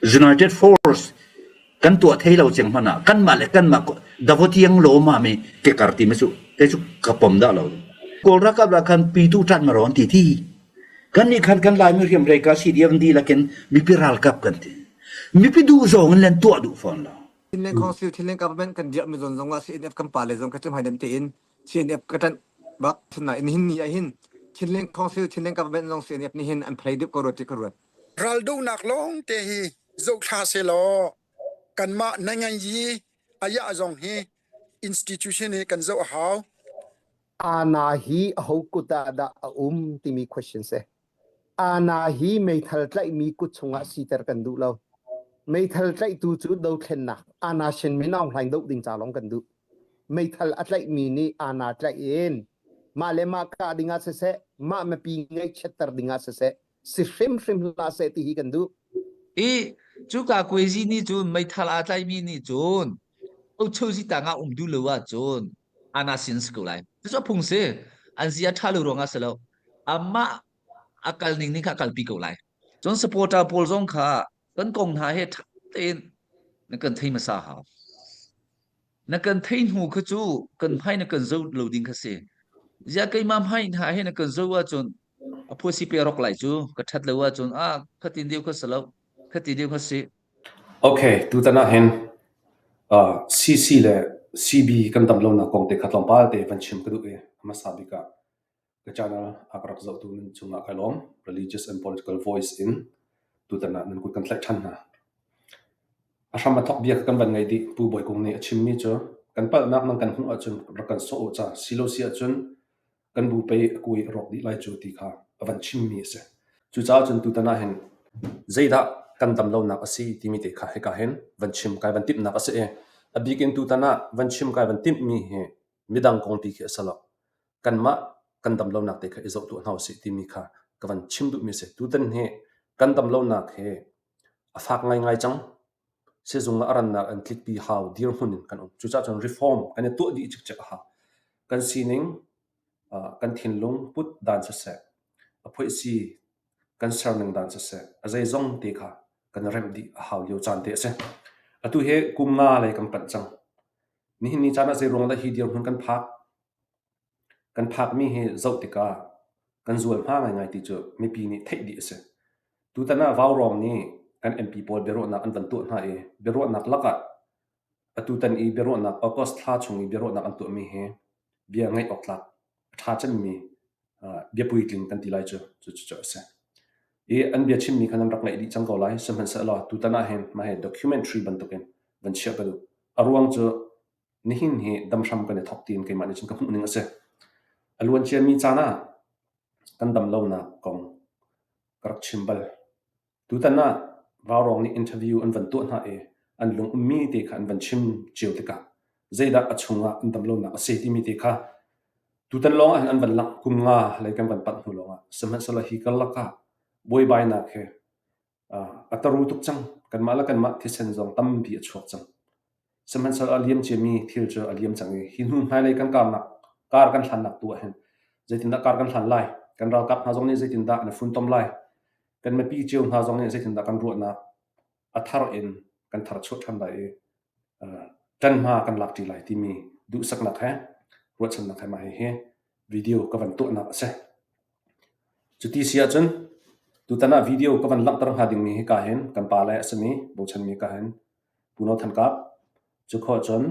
United Force kan tuah thei lo ceng hmanh ah kanmah le kanmah davotiang lo ma mi ke kar ti ma cu te cu ka pom dah lo. Kawl ralkap lah khan pitu ṭan ma rawn ti ti. Kan nih khan kan Laimi hriamhrei ka CDF dihlak in mipi ralkap kan ti. Mipi duh zawng in len tuah duh fawn lo. Chinland Council, Chinland Government kan dirhmi zawn zong ah CNF kan pale zong ka cu hmaidam tein CNF ka ṭanh bak. Nain nihin ni ah hin Chinland Council, Chinland Government zong CNF nih hin an phlei deuh ko rua ti ka ruat. Raldohnak lawngte hi zohthla sehlaw kanmah nainganyi ayah zong hi institution hi kan zoh a hau. Ana hi aho kut ah dah a um timi question si. Ana hi meithal tlaihmi kut chungah siter kan duh lo. Meithal tlaihtu cu dothlennak Ana Shin Min Aung Hlaing doh ding ca lawng kan duh. Meithal a tlaihmi nih Ana tlaih in mah le mah kah ding ah siseh, mah mipi ngaihchiatter ding ah siseh, si hrimhrim hlah seh ti hi kan duh. I cuka kuaizi nih cun meithal aa tlaimi nih cun ochozi tangah um duh lo ahcun ana sin si ko lai. Cucu a phung si. An zia ṭha lo ruangah si lo. Amah a kal ning ning kha a kalpi ko lai. Cun supporter pawl zong kha kan kong hna he ṭha tein na kan thei hmasa hau. Na kan thei hnu kha cu kan hmai na kan zo lo ding kha si. Ziah keimah hmai hna he na kan zo ahcun a phuasi pe rok lai cu ka ṭhat lo ahcun ah khatin deuh kha si lo khati deuh kha si. Okay, tutan ah hin uh, CC le CB kan dam lonak kong te kha tlawmpal te van chim ka duh i hmasa bik ah Ka channel a ka rak zohtu nan cungah kai lawm. Religious and political voice in tutan ah nan kut kan tlaih ṭhan hna. A hram a thok bia kha kan van ngei dih. Pu Bawi Kung nih a chimmi cu kan palhnak nan kan hmuh ahcun rak kan sawh u ca. Silo si ahcun kan bu pei a kui a rawk dih lai cu ti kha a van chimmi a si. Cucaah cun tutan ah hin zeidah kan dam lonak a si timi te kha hika hin van chim kai van timhnak a si i a bik in tutan ah van chim kai van timhmi hi midang kong ti khi a si lo. Kanmah kan dam lonak te kha i zoh tuah hna usih timi kha ka van chim duhmi a si. Tutan hi kan dam lonak hi a fak ngaingai cang. Sizung ah a rannak an tlikpi hau dirhmun in kan um. Cucaah cun reform kan i tuah dih cikcek a hau. Kan sining, kan thinlung put dan siseh, a phoihsi kan serning dan siseh, a zeizong te kha kan remh dih a hau lio caan te a si. Atu hi kum nga lei kan panh cang. Nihin ni caan ah zeiruang dah hi dirhmun kan phak? Kan phakmi hi zoh tikah kan zualhma ngaingai ti cu mipi nih theih dih a si. Tutan ah Vaurawng nih kan MP pawl biaruahnak an van tuah hna i biaruahnak lakah atutan i biaruahnak August thla chung i biaruahnak an tuahmi hi bia ngaih awk tlak a ṭha cemmi bia puitling kan ti lai cu cucu a si. I an bia chimmi kha nan rak ngaih dih cang ko lai. Sihmanhsehlaw tutan ah hin mah hi documentary bantukin van chiah ka duh. A ruang cu nihin hi damhram kan i thawk tiin keimah nih cun ka hmuh ning a si. A luan ciami caan ah kan dam lonak kong ka rak chim bal. Tutan ah Vaurawng nih interview an van tuah hna i an lung ummi te kha an van chim cio tikah zeidah a chungah an dam lonak a si timi te kha tutan lawng ah hin an van langh kum nga lei kan van panh hnu lawngah sihmanhsehlaw hi karlak ah buaibainak he a taru tuk cang. Kanmah le kanmah thisen zong tampi a chuak cang. Sihmanhsehlaw a liam ciami thil cu a liam cang i hi hnu hmailei kan karnak kar kan hlannak tu ah hin zeitindah kar kan hlan lai? Kan ralkap hna zong nih zeitindah an i funtom lai? Kan mipi cio hna zong nih zeitindah kan ruahnak a thar in kan tharchuah ṭhan lai i ṭanhma kan lak ṭi lai timi duhsaknak he ruahchannak he mah hihi video ka van tuahnak a si. Cuti si ahcun tutan ah video ka van langhter hnga dingmi hi ka hin kan pale a simi bochanmi ka hin Pu No Than Kap, cu khawh cun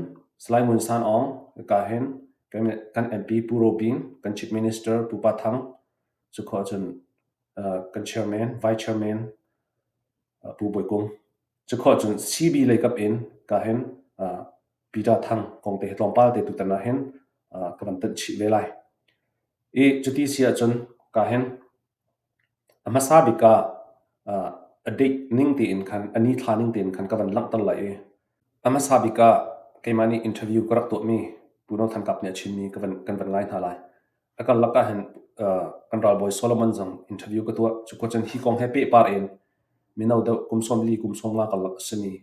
Salai Ngun San Aung ka hin kan MP Pu Ro Ping, kan Chief Minister Pu Pa Thang, cu khawh cun kan Chairman, Vice Chairman Pu Bawi Kung. Cu khawh cun CB lei kap in ka hin Peter Thang kong te hi tlawmpal te tutan ah hin ka van tanh chih ve lai. I cuti si ahcun ka hin a hmasa bik ah a date ning tein khan a ni thla ning tein khan ka van langhter lai i a hmasa bik ah keimah nih interview ka rak tuahmi Pu No Than Kap nih a chimmi ka van kan van ngai hna lai. A karlak ah hin kan ralbawi Solomon zong interview ka tuah. Cu cun hi kong he pehpar in mino deuh kum 40 kum 50 karlak a simi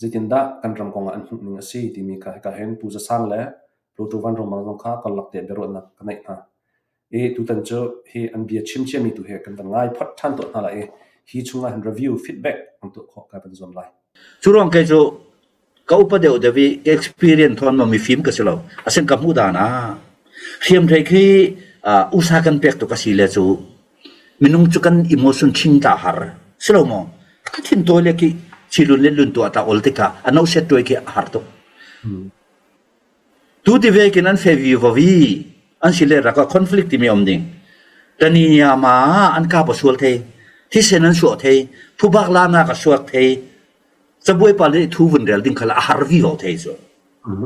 zeitindah kan ram kong ah an hmuh ning a si timi kha hika hin Pu Za Sang le Pluto Van Rung Mang zong kha karlak te biaruahnak ka neih hna. I tutan cu hi an bia chim ciami tu hi kan van ngai phot ṭhan tuah hna lai i. Hi chungah hin review feedback an tuah khawh kai van zuam lai. Cu ruang kei cu ka upa deuh deuh i ka experience thawn ma mifim ka si lo. Asin ka hmuh dan ah hriamhrei khi usa kan pek tuk a si le cu minung cu kan emotion ṭhing ta har si lo maw? Ka thin tawi le khi chilun le lun tuah ta ol tikah a no set tuai khi a har tuk. Tu ti ve kin an fe vi vovi an si le rak ah conflict timi um ding. Taniyama an kap a sual thei. Thisen an suah thei. Phubak lanak a suak thei. Cabuai pa le thu vun rel ding kha a har vi ho thei cu.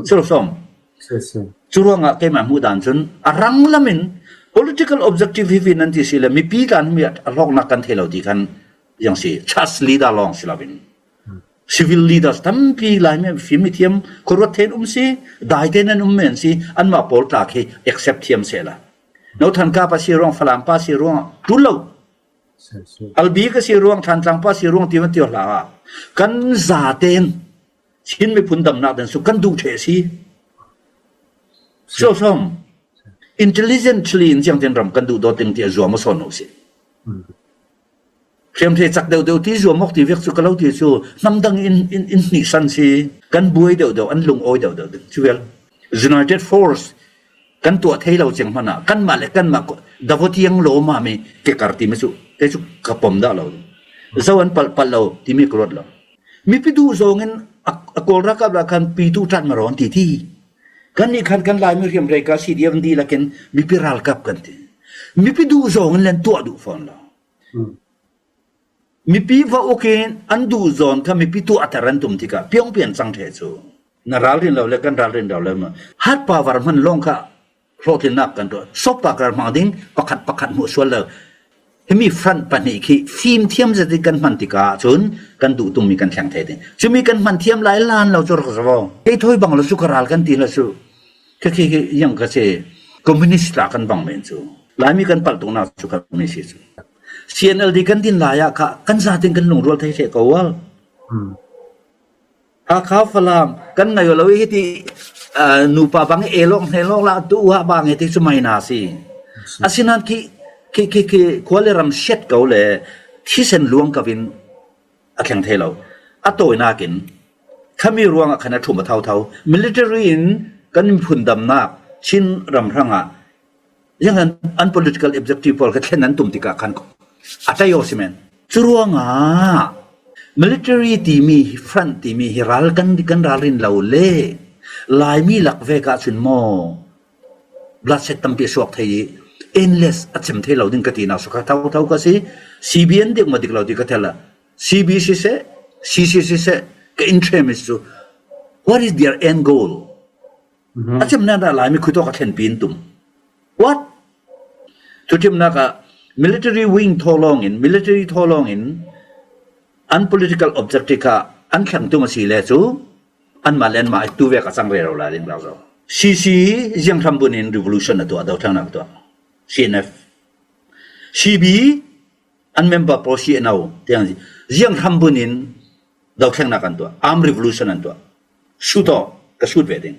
Silo som. Cu ruangah keimah hmuh dan cun a rang lam in political objective hi nan ti si le mipi kan mi a hlawknak kan thei lo ti khan yang si trust leader lawng si lo in civil leaders tampi Laimi fim thiam khuaruat then um si dai te nan um men si anmah pawl tla khi accept thiam se la no than ka pa si ruang falam pa si ruang tul lo albi ka si ruang thantlang pa si ruang ti man ti hla kan za ten Chin miphun damnak den su kan duh the si so som intelligently in chiang ten ram kan duh dawt ding ti a zuam a son si Hriamhrei cak deuhdeuh ti zuam awk ti vek cu ka lo ti cu hnamdang in in in hnihsan si kan buai deuhdeuh an lungawi deuhdeuh ding cu vel United Force kan tuah thei lo cing hmanh ah kanmah le kanmah davotiang lo ma mi kekar ti mi cu kei cu ka pom dah lo zo an pal pal lo timi ka ruat lo mipi duh zawng in a kawl ralkap la khan pitu ṭan ma rawn ti ti kan nih khan kan laimi hriamhrei ka CDF dihlak in mipi ralkap kan ti mipi duh zawng in len tuah duh fawn lo Mipi va uk in an duh zawn kha mipi tuahter an tum tikah piongpian cang the cu. Na ralrin lo le kan ralrin lo le ma hard power hman lawng kha hlawhtlinnak kan tuah. Soft power hmang ding pakhat pakhat hmuh sual lo. Himi front pahnih khi fim thiam zet in kan hman tikah cun kan duh tungmi kan thleng thei ding. Cumi kan hman thiam lai lan lo cu rak zavo. Kei thoi bang lo cu ka ral kan ti la cu. Khi khi yang ka si communist la kan bang men cu. Laimi kan palh tuk nak cu ka mi si cu. CNLD kan din lai ah kha kan zatin kan lungrual thei hle ko wal. Hakha Falam kan ngai lo hi ti nupa bang e long hne long la tu ha bang ti chu mai na si. Asinan khi khi khi khi khua le ram shet ko le thisen luang kavin a thleng thei lo. A tawinak in khami ruang ah khan a thum a thau thau. Military in kan miphun damnak Chin ram hrang ah Yang an political objective pawl kha thlen an tum tikah khan a tlai awk si men. Cu ruangah military timi hi front timi hi ral kan kan ralrin lo le Laimi lak ve ka cun maw bloodshed tampi a suak thei i endless a chim thei lo ding ka ti nak su kha tho tho ka si CBN dik ma dik lo ti ka thel CB siseh CC siseh ka interest cu what is their end goal A chimnak dah Laimi khuitawk a thlenpi in tum. What? Thuthimnak ah military wing thaw in military thaw in an political objective kha an thleng tum a si le cu anmah le anmah tu vek a cang re ro la ding rak zo. CC ziang hram bun in revolution a tuah dothlennak tuah. CNF. CB an member pawl CNO tiang ziang hram bun in dothlennak an tuah. Arm revolution an tuah. Shoot aw, ka shoot ve ding.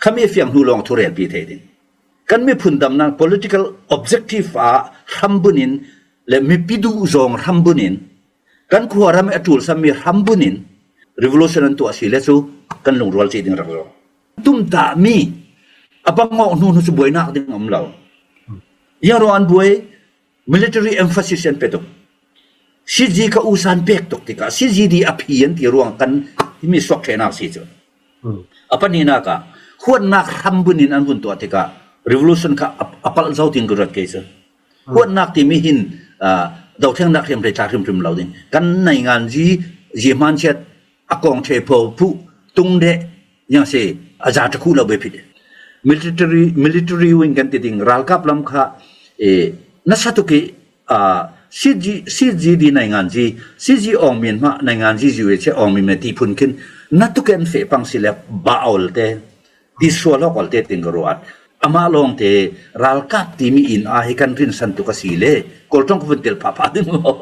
Khami fiang hnu lawng thurel pi thei ding. Kan miphun damnak political objective ah hrambun in le mipi duh zawng hrambun in kan khua ram i a ṭul sammi hrambun in revolution an tuah si le cu kan lungrual ci ding rak zo. Tumtah mi a bangawk hnu hnu cu buainak ding um lo. Yaro an buai military emphasis an pe tuk. CG kha usan pek tuk tikah CGD a phi an ti ruang kan mi suak ṭhenak si cu. A pahnihnak ah huatnak hrambun in an vun tuah tikah revolution kha a palh zau tin ka ruat kei cu. Huatnak timi hin dothlennak hrimhrim tla hrimhrim lo ding. Kan nei ngan ji ji hman chiat a kong the pho phu tung de yang si a za ṭa khu lo be phit military military wing kan ti ding ralkap lam kha e nasa tuki a CG CGD nai ngan ji CG ong min ma nai ngan ji ju che ong min me ti phun khin na tuken fe pang si le ba aul te ti sual awk ol te tin ka ruat. Amah lawng te ralkap timi inn ah hi kan rinsan tuk a si le kawlṭong ka vun tel pah pah ding maw?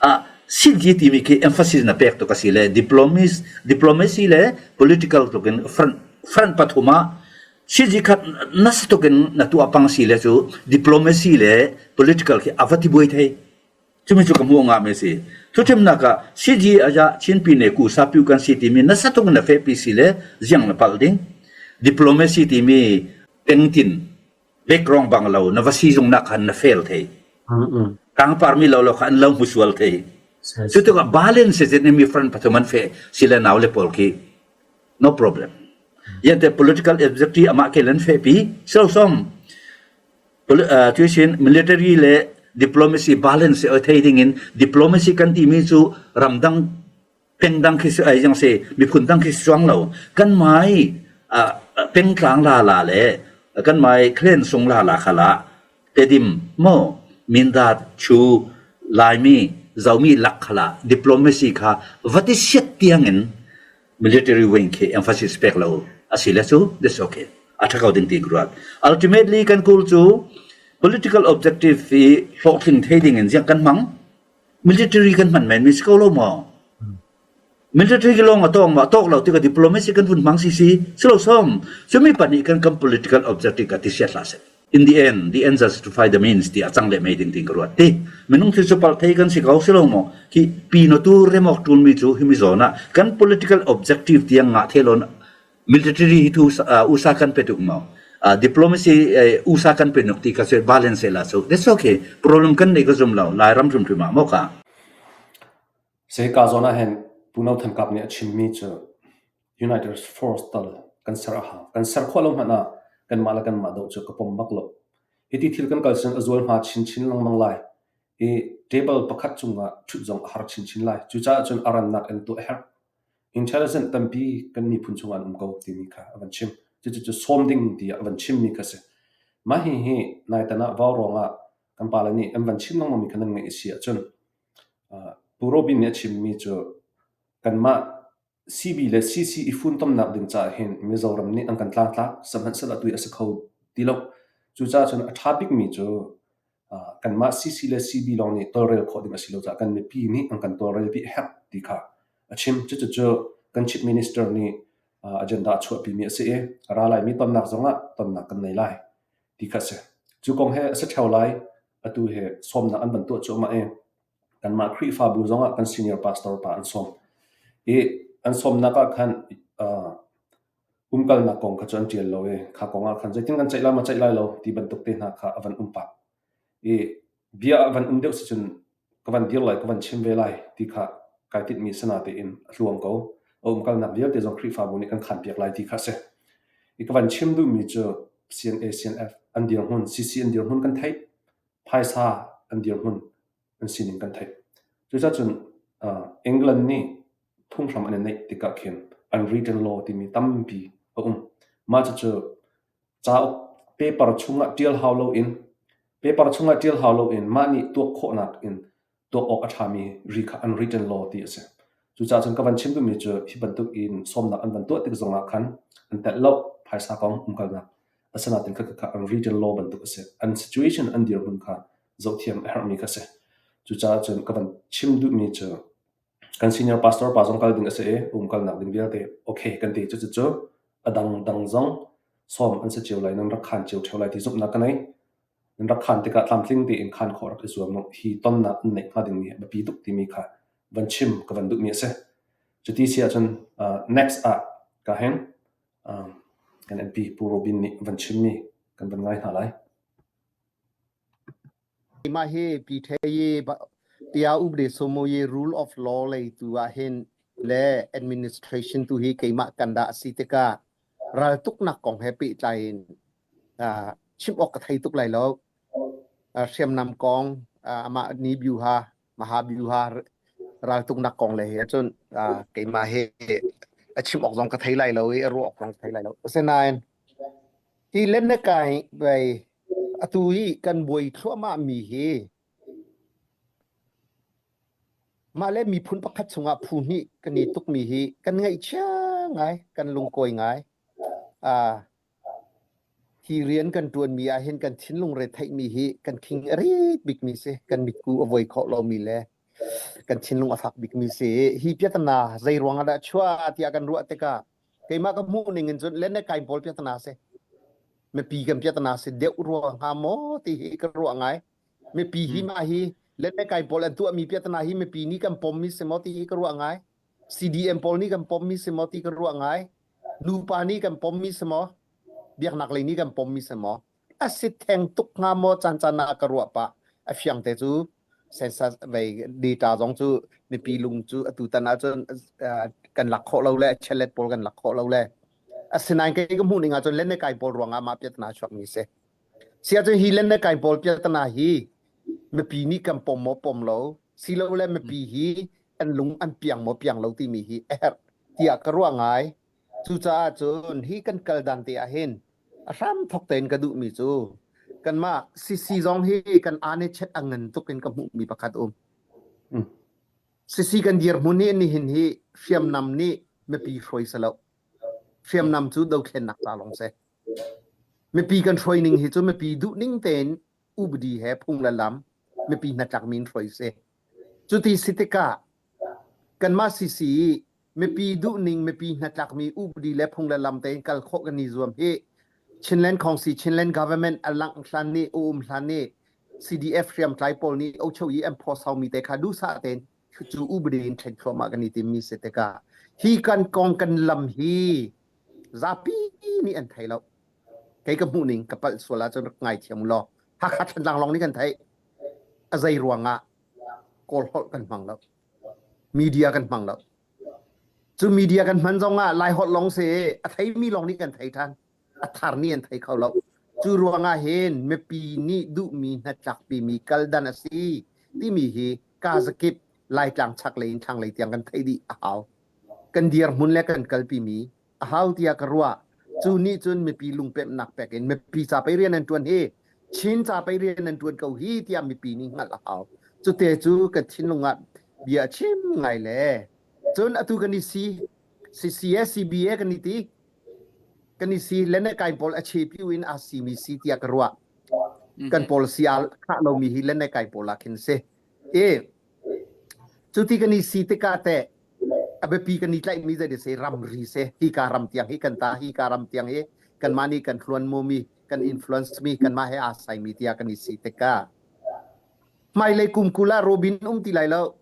Ah, sinji timi khi emphasis na pek tuk a si le diplomacy, diplomacy le political tuk in front, front pathum ah sinji khat nasa tuk in na tuah pang si le cu diplomacy le political khi a va ti buai thei. Cumi cu ka hmuh ngami a si. Thuthimnak ah CG aja Chin Pine ku sapiu kan si timi na satuk na fehpi si le ziang na palh ding. Diplomacy timi pengtin background bang lo na va si zung nak khan na fail thei. Tangpar mi lo lo kha an lo hmu sual thei. Cu tikah balance se mi front pathum an fe si le nau le pawl khi no problem. Yante political objective amah ke lan fehpi so som Tuisin military le diplomacy balance a thei ding in diplomacy kan timi cu ramdang pengdang khi ai jang si miphun dang khi chuang lo kan mai pengtlang la la le kan mai clan sung la la khala tedim mo mindat chu laimi zomi lak khala diplomacy kha vati siat tiang in military wing khi emphasis pek lo asi le cu this okay a tha ko ding ti ruat ultimately kan goal cu political objective hi hlawhtling thei ding in ziang kan hmang military kan hman men mi si ko lo maw military lawng a tawng ma tawk lo tikah diplomacy kan vun hmang si si si lo som cumi pahnih kan kan political objective ka ti siat hlah seh in the end the end justify the means ti a cang le mei ding ting ka ruat ti minung thil cu pal thei kan si ko si lo maw hi pi no tu remok tul mi cu himi zawn ah kan political objective tiang nga thelon military hi thu usa kan pe tuk maw diplomacy usa kan pe nuk ti ka se balance la so that's okay problem kan nei ka zum lo lai ram rum rum ma ka Seka zawn ah hin Pu No Than Kap nih a chimmi cu United Force tal kan ser a hau. Kan ser khawh lo hmanh ah kanmah le kanmah doh cu ka pom bak lo. Hiti thil kan kal cun a zualhma chinchin lengmang lai i table pakhat cungah ṭhut zong a har chinchin lai. Cucaah cun a rannak in tuah a herh. Intelligent tampi kan miphun chungah an um ko timi kha a van chim. Cucu sawm ding tiah a van chimmi kha si. Mah hihi naitan ah vau ruangah kan pale nih an van chim lengmangmi kha nan ngaih a si ahcun Pu Robin nih a chimmi cu kanmah CB le CC i funtomnak ding caah hin Mizoram nih an kan tlangtlak, sihmanhsehlaw atu hi a si kho ti lo. Cucaah cun a ṭha bikmi cu kanmah CC le CB lawng nih tawlrel khawh ding a si lo caah kan mipi nih an kan tawlrelpi a herh ti kha a chim. Cucu kan Chief Minister nih agenda a chuahpimi a si i a ra laimi tonnak zongah tonnak kan nei lai ti kha a si. Cu kong he a si ṭheo lai. Atu hi sawmnak an van tuah cuahmah i kanmah Khrihfabu zongah kan senior pastor pa an sawm. I an sawmnak ah khan uh, umkalnak kong kha cu an ṭial lo i kha kong ah khan zeitin kan ceih lai maw ceih lai lo ti bantuk te hna kha a van um pah. I bia a van um deuh si cun ka van dir lai ka van chim ve lai ti kha kai tinhmi sana tein a tluang ko. A umkalnak vialte zong Khrihfabu nih kan khanpiak lai ti kha a si. I ka van chim duhmi cu CNA, CNF an dirhmun, CC an dirhmun kan theih, phaisa an dirhmun an sining kan theih. Cucaah cun uh, England nih phunghram an i neih tikah khin unwritten law timi tampi a um. Mah cucu cauk paper chungah ṭial hau loin paper chungah ṭial hau loin mah nih tuak khawhnak in tuak awk a ṭhami ri kha unwritten law ti a si. Cucaah cun ka van chim duhmi cu hi bantuk in sawmnak an van tuah tik zongah khan an telh lo phaisa kong umkalnak asinain kha kha unwritten law bantuk a si. An situation an dirhmun kha zohthiam a herhmi kha a si. Cucaah cun ka van chim duhmi cu kan senior pastor pa zong kal ding a si i umkalnak ding vialte okay kan ti. Cucu a dangdang zong sawm an si cio lai nan rak khan cio ṭheo lai ti zumhnak ka nei. Nan rak khan tikah tlamtling tein khan khawh rak i zuam u. Hi tonnak an neih hnga dingmi hi a biapi tuk timi kha van chim ka van duhmi a si. Cuti si ahcun uh, next ah ka hin um, kan MP Pu Robin nih van chimmi kan van ngai hna lai. Mah hi Pi Thaye tia upde somo ye rule of law lei tu ah hin le administration tu hi keimah kan dah si tikah raltuknak kong he pehtlai in chim awk ka thei tuk lai lo. Hriamnam kong amah ni byuha maha byuha raltuknak kong le he cun keimah he a chim awk zong ka thei lai lo i a ruah awk zong ka thei lai lo. Asinain hi len na kai bai atu hi kan buai thluahmah mi hi mah le miphun pakhat chungah phu hnih kan i tukmi hi kan ngaihchia ngai kan lungkawi ngai. Hi rian kan ṭuanmi ahhin kan thinlung retheihmi hi kan khing a rit bikmi si. Kan mitku a voi khawh lomi le kan thinlung a fak bikmi si. Hi piatana zei ruang ah dah chuah tiah kan ruah tikah keimah ka hmuh ning in cun len le kai pawl piatana si. Mipi kan piatana si deuh rua hnga maw ti hi ka ruah ngai. Mipi hi mah hi. Lentekai pawl an tuahmi piahtana hi mipi nih kan pommi si maw ti hi ka ruah ngai. CDM pawl nih kan pommi si maw ti ka ruah ngai. Nupa nih kan pommi si maw? Biaknak lei nih kan pommi si maw? A si theng tuk hnga maw caan caan ah ka ruah pah. A fiang te cu census vei data zong cu mipi lung cu atu tan ahcun kan lak khawh lo le chalet pawl kan lak khawh lo le asinain kei ka hmuh ning ahcun lentekai pawl ruangah mah piahtana a chuakmi si. Siahcun hi lentekai pawl piahtana hi mipi nih kan pom maw pom lo silole mipi hi an lung an piang maw piang lo timi hi a herh tiah ka ruah ngai. Cucaah cun hi kan kal dan te ah hin a hram thok tein ka duhmi cu kanmah CC zong hi kan ane chet a ngan tuk in ka hmuhmi pakhat um. CC kan dirhmun hi nihin hi hriamnam nih mipi hruai selo. Hriamnam cu dothlennak ca lawng si. Mipi kan hruai ning hi cu mipi duh ning tein upadi he phung le lam mipi hnatlakmi in hruai si. Cuti si tikah kanmah CC mipi duhning mipi hnatlakmi upadi le phung le lam tein kal khawh kan i zuam hi Chinland Khongsi Chinland Government a langh hlan nih a um hlan nih CDF hriamtlai pawl nih ochoyi an phuasaumi te kha duhsah tein cu upadi in thlen thluahmah kan i timmi si tikah hi kan kong kan lam hi zapi nih an thei lo. Kei ka hmuh ning ka palh sual ahcun rak ngaithiam u law Hakha Thantlang lawng nih kan theih. A zei ruangah Kawl holh kan hmang lo. Media kan hmang lo. Cu media kan hman zongah Lai holh lawng si a theimi lawng nih kan thei ṭhan. A thar nih an thei kho lo. Cu ruangah hin mipi nih duhmi hnatlakpimi kaldan a si timi hi kazakip Laitlang chaklei in thlanglei tiang kan theih dih a hau. Kan dirhmun le kan kalpimi a hau tiah ka ruah. Cu nih cun mipi lungpemhnak pek in mipi ca pei rian an ṭuan hi Chin ca pei rian an ṭuan ko hi tiah mipi nih hngalh a hau. Cute cu kan thinlung ah bia a chim ngai le cun atu kan i si CCA CBA kan i ti kan i si lene kai pawl a chepiu in aa simi si tiah ka ruah. Kan policy aa khah lomi hi lene kai pawl ah khin si. E Cuti kan i si tikah teh a biapi kan i tlaihmi zei si ramri si hika ram tiang hi kan ta hika ram tiang hi kanmah nih kan hluan mi kan influence mi kanmah he aa saimi tiah kan i si tikah hmailei kum 20 ah Robin um ti lai lo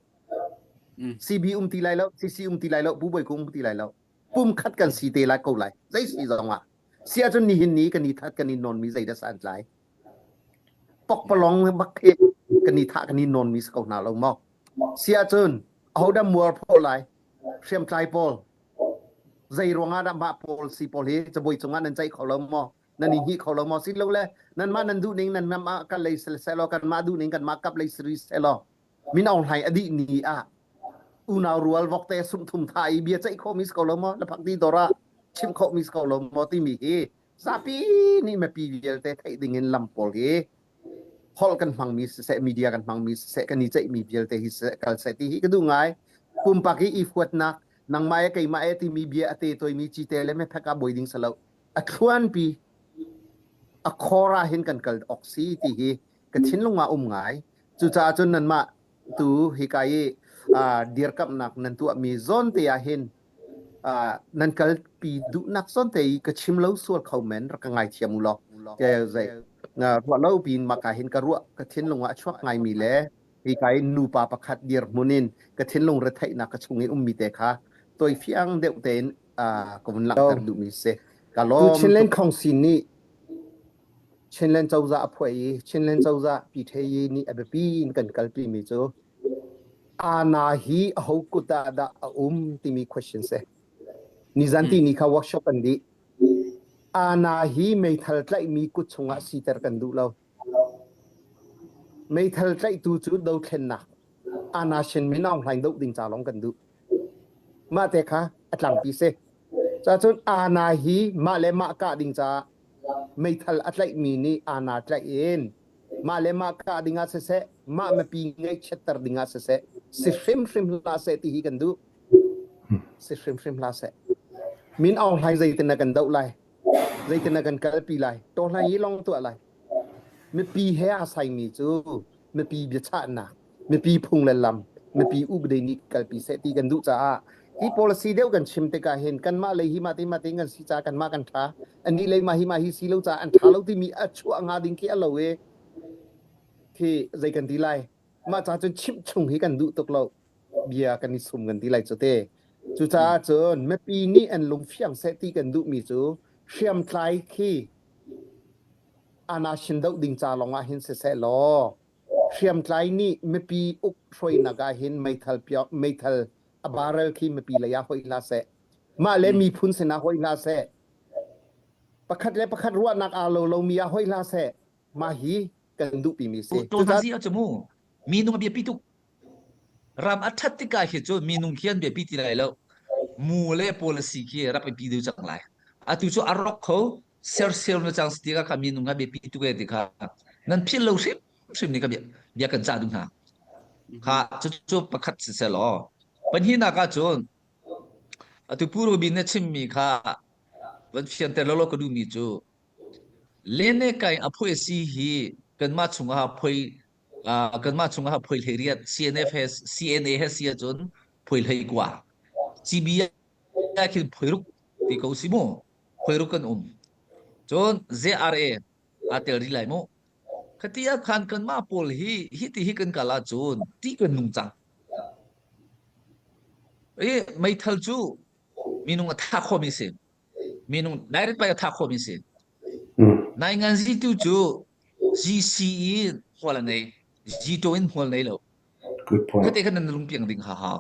CB um ti lai lo CC um ti lai lo Pu Bawi Kung um ti lai lo pum khat kan si te lai ko lai zei si zong ah si ahcun nihin ni kan i that kan i nawn mi zei dah san tlai Pokpalong bak hi kan i thah kan i nawnmi si ko hna lo maw? Si ahcun ahodah mualpho lai? Hriamtlai pawl. Zei ruangah dah mah pawl si pawl hi cabuai cungah nan ceih kho lo maw? Nan i hngih kho lo maw? Si lo le nanmah nan duh ning nan mah kal lei selaw kanmah duh ning kanmah kap lei siri selaw Min Aung Hlaing a dih ni ah unau rual vokte sumthum tha i bia ceih khawhmi si ko lo maw? Laphak ti dawr ah chimh khawhmi si ko lo maw timi hi zapi nih mipi vialte theih ding in lam pawl hi holh kan hmangmi siseh media kan hmangmi siseh kan i ceihmi vialte hi siseh kal seh ti hi ka duh ngai pumpak i i huatnak nangmah e keimah e timi bia a te toimi cite le mephek ah boi ding salo a thluanpi a khor ah hin kan kal awk si ti hi ka thinlung ah um ngai cucaah cun nanmah tu hika i dirkamhnak nan tuahmi zawn te ah hin nan kalpi duhnak zawn te i ka chim lo sual kho men rak ka ngaithiam u law ke zei ruah lo piin maka hin ka ruah ka thinlung ah a chuak ngaimi le hika i nupa pakhat dirhmun in ka thinlung retheihnak ka chung i ummi te kha toi fiang deuh tein ka vun langhter duhmi si ka lawm tu Chinland Council nih Chinland cozah a phuah i Chinland cozah PTI nih a biapi in kan kalpi mi cu Ana hi aho kut ah dah a um timi question si. Nizan ti ni kha workshop kan dih. Ana hi meithal tlaihmi kut chungah siter kan duh lo. Meithal tlaihtu cu dothlennak Ana Shin Min Aung Hlaing doh ding ca lawng kan duh. Mah te kha a tlangpi si. Cacun Ana hi mah le mah kah ding caah meithal a tlaihmi nih Ana tlaih in mah le mah kah ding ah siseh, mah mipi ngaihchiatter ding ah siseh, si hrimhrim hlah seh ti hi kan duh. Si hrimhrim hlah seh. Min Aung Hlaing zeitin na kan doh lai? Zeitin na kan kalpi lai? Taw Hlaing hi long tuah lai. Mipi he aa saimi cu mipi biachahnak, mipi phung le lam, mipi upadi nih kalpi seh ti kan duh caah hi policy deuh kan chim tikah hin kanmah lei hi mah te mah te kan si caah kanmah kan ṭha anih lei mah hi mah hi si lo caah an ṭha lo timi a chuah hnga ding khi a lo i khi zei kan ti lai? Mah ca cun chimh chung hi kan duh tuk lo. Bia kan i sum kan ti lai cu te. Cucaah cun mipi nih an lung fiang seh ti kan duhmi cu hriamtlai khi anashin doh ding ca lawng ah hin siseh law hriamtlai nih mipi uk hruainak ah hin meithal piak meithal a barrel khi mipi lei ah hoih hlah seh. Mah le miphun sinah hoih hlah seh. Pakhat le pakhat ruahnak aa lo lomi ah hoih hlah seh. Mah hi kan duhpimi si. Cucaah si cu mu minung a biapi tuk. Ram a ṭhat tikah hi cu minung khi an biapi ti lai lo. Mu le policy khi rak biapi deuh cang lai. Atu cu a rawk kho sersiam na cang si tikah kha minung kha biapi tuk e ti kha nan philh lo hrim hrim nih ka bia, bia kan cah duh hna. Kha cucu pakhat si seh law pahnihnak ah cun atu Pu Robin na chimmi kha van fianter lawlaw ka duhmi cu Lene kai a phuai si hi kanmah chungah phuai uh, kanmah chungah phuai hlei riat CNF he CNA he si ahcun phuai hlei kua CB ah khin phuai ruk ti ko si mu phuai ruk kan um cun JRA aa tel rih lai mu khati ah khan kanmah pawl hi hi ti hi kan kal ahcun ti kan nung cang i meithal cu minung a thah khomi si minung direct pai a thah khomi si nai ngan zi tu cu GCE hmual a nei G2 in hmual nei lo Good point. khate khan nan lung piang ding ha hau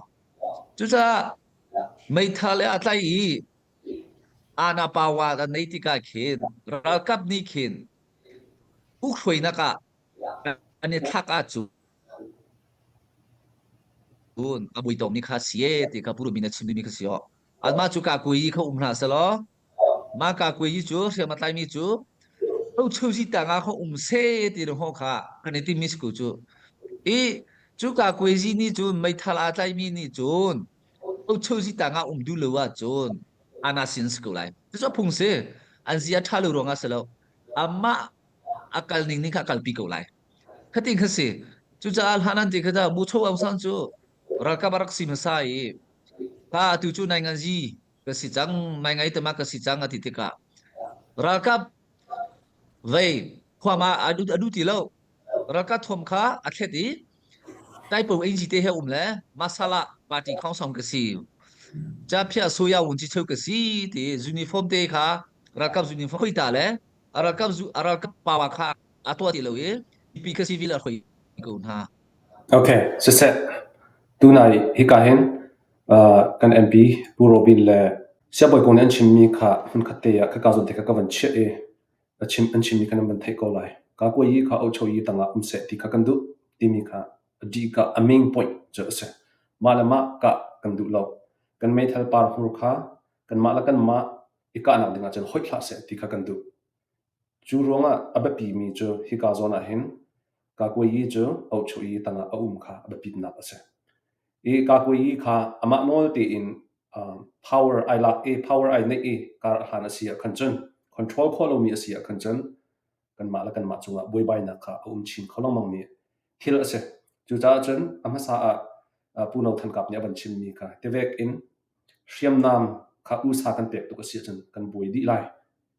cucaah meithal le a tlai i ana pawa a nei tikah khin ralkap nih khin ukhruainak ah an i thlak ahcun a mui tawm ni kha si e ti kha puru min a chim mi kha si o anmah cu ka kui kha um hlah selaw mah ka kui cu hriam a tlai mi cu to chuzi ta nga kha um se ti ro ho kha kan i tim mi sku cu i cu ka kui zi ni cun meithal aa tlai mi nih cun to chuzi ta nga um du lo ah cun ana sin sku lai cu phung si an zia tha lo ruangah si lo amah a kal ning ning kha a kalpi ko lai Khatin kha si. Cucaah hlan an ti kha ta Bu Cho Aung San cu ralkap a rak si hmasa i kha atu cu nai ngan zi ka si cang nai ngai tama ka si cang a ti tikah ralkap vei khuam ah a du a du ti lo ralkap thuam kha a thlet i taipo engji te he um le masala party khongsong ka si cha phia soya wun chi cheu ka si ti uniform te kha ralkap uniform khoi ta le ralkap zu ralkap power kha a tuah ti lo i mipi kha civil a hroi ko hna. Okay, siseh. Tunai hika hin uh, kan MP Pu Robin le Siangbawi kong nih an chimmi kha hmunkhat te ah khaka zawn te kha ka van chiah i a chim an chimmi kha nan van theih ko lai. Ka kuai yi kha ocho yi tangah um seh ti kha kan duh timi kha a dih ka a main point cu a si. Mah le mah kah kan duh lo. Kan meithal par hmur kha kanmah le kanmah i kahnak dingah cun hoih hlah seh ti kha kan duh. Cu ruangah a biapimi cu hika zawn ah hin Kakuayi cu Ohchuyi tangah a um kha a biapitnak a si. I Kakuayi kha amah nawl tein power ai lak i power ai neih i kar a hlan a si ah khan cun control khawh lomi a si ah khan cun kanmah le kanmah cungah buaibainak kha a um chin kho lengmangmi thil a si. Cucaah cun a hmasa ah Pu No Than Kap nih a van chimmi kha tivek in hriamnam kha usa kan pek tuk a si ahcun kan buai dih lai.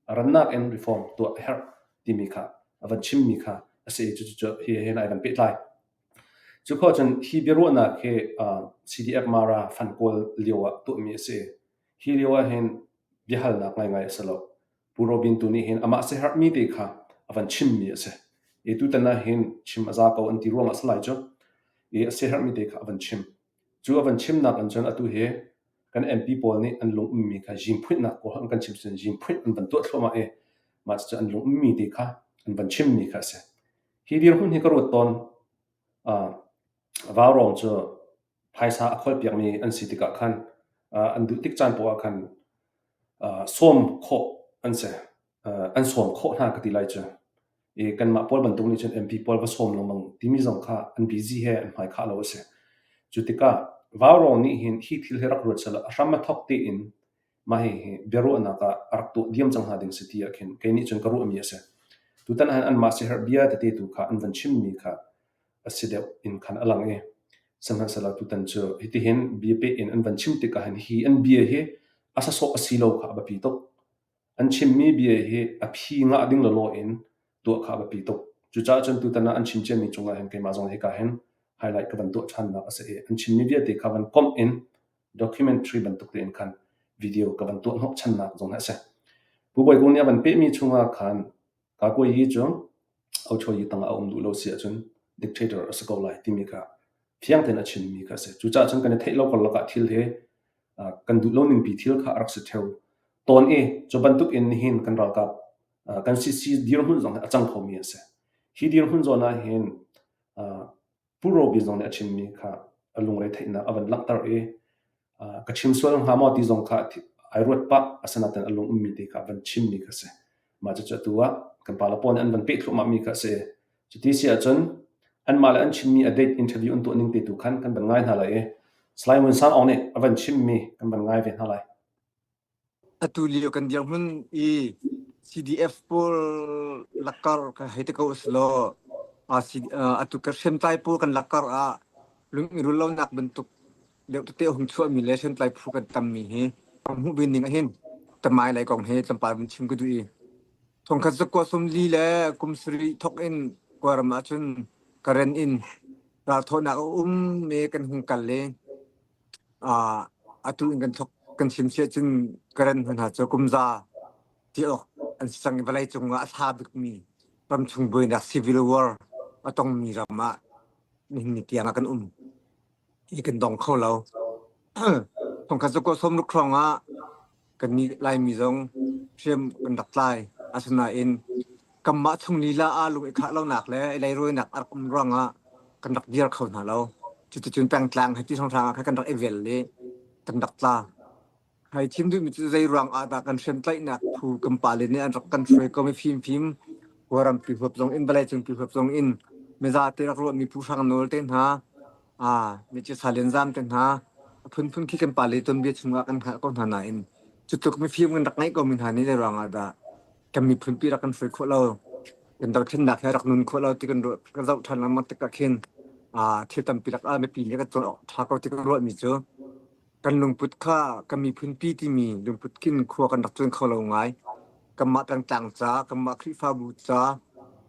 A rannak in reform tuah a herh timi kha a van chimmi kha a si i cucu hi he ai van pehtlai. Cu khawh cun hi biaruahnak hi CDF Mara fan kawl lio ah tuahmi a si. Hi lio ah hin biahalnak ngaingai a si lo. Pu Robin tu nih hin amah siaherhmi te kha a van chimmi a si. I tutan ah hin chim a za ko an ti ruangah a si lai cu. I a siaherhmi te kha a van chim. Cu a van chimnak in cun atu hi kan MP pawl nih an lung ummi kha zingphuihnak pawl an kan chim cun zingphuih an van tuah thluahmah i mah cucu an lung ummi te kha an van chimmi kha a si. Hi dirhmun hi ka ruat tawn. Uh, Vaurawng cu phaisa a kholpiakmi an si tikah khan uh, an duh tik caan poah ah khan uh, sawm khawh an si. Uh, an sawm khawh hna ka ti lai cu. I kanmah pawl bantuk nih cun MP pawl va sawm lengmang timi zong kha an busy he an hmai khah lo a si. Cu tikah Vaurawng nih hin hi thil hi rak ruat selaw a hram a thawk tein mah hihi biaruahnak ah a rak tuah diam cang hnga ding si ti ah khin kei nih cun ka ruahmi a si. Tutan ah hin anmah siaherh bia tete tu kha an van chimmi kha a si deuh in khan a lang i sihmanhsehlaw tutan cu hitihin bia peh in an van chim tikah hin hi an bia hi a sasawh a si lo kha a biapi tuk. An chimmi bia hi a phi ngah ding lawlaw in tuah kha a biapi tuk. Cucaah cun tutan ah an chim ciami cungah hin keimah zong hika hin highlight ka van tuah ṭhannak a si i an chimmi vialte kha van komh in documentary bantuk tein khan video ka van tuah hnawhchannak zong hi a si. Pu Bawi Kung nih a van pehmi chungah khan Kakuai Yi cu Ochoyi tangah a um duh lo si ahcun dictator a si ko lai timi kha fiang tein a chimmi kha a si. Cucaah cun kan i theih lo karlak ah thil hi kan duh lo ningpi thil kha a rak si ṭheo tawn i cu bantuk in nihin kan ralkap kan CC dirhmun zong hi a cang khomi a si. Hi dirhmun zawn ah hin Pu Robi zong nih a chimmi kha a lungre theihnak a van langhter i ka chim sual hnga maw ti zong kha ai ruat pah asinain a lung ummi te kha a van chimmi kha a si. Mah cucu atu ah kan pale pawl nih an van peh thluahmahmi kha a si. Cuti si ahcun anmah le an chimmi a date interview an tuah ning te tu khan kan van ngai hna lai i Salai Ngun Sang Aung nih a van chimmi kan van ngai ve hna lai. Atu lio kan dirhmun i CDF pawl lakkar ka hei ti ko usulaw atu ka hriamtlai pawl kan lakkar ah lung i rul lonak bantuk deuh tete a hung chuahmi le hriamtlai phu kan tammi hi hmuh ve ning ahhin tamai lei kong hi tlawmpal vun chim ka duh i thongkhat zakua sawmli le kum sarih thawk in Kawlram ahcun Karen in ralthawhnak a um i kan hung kal i atu in kan thawk kan chim siah cun Karen hna cu kumza ti awk an si cang i vawlei cung ah a sa bikmi ramchung buainak civil war a tongmi ram ah nihin ni tiang ah kan um i kan dong kho lo. Thongkhat zakua sawmruk hrawng ah kannih Laimi zong hriam kan rak tlai. Asinain kanmah chung lila ah lung i khah lonak le i leirawinak a rak um ruangah kan rak dir kho hna lo. Cuticun pengtlang he ti hrawnghrang ah khan kan rak i vel i kan rak tla. Hai thim duhmi cu zei ruang ah dah kan hriamtlaihnak phu kan pale nih an rak kan hruai ko mi fimfim Kawlrampi huap zong in vawleicung pi huap zong in mizate rak ruahmi phu hrang nawl te hna mi Salian Zam te hna a phunphun khi kan pale tuanbia chungah kan hngalh ko hna nain cu tluk mifim kan rak ngeih ko mi hna nih zei ruang ah dah kan miphun pi rak kan hruai khawh lo kan dothlennak he rak nun khawh lo ti kan ruah kan zoh ṭhan lengmang tikah khin thil tampi lak ah mipi nih kan cawn awk ṭha ko ti kan ruahmi cu Kan lungput kha kan miphunpi timi lungput khin khua kan rak cuan kho lo ngai. Kanmah pengtlang ca, kanmah Khrihfabu ca,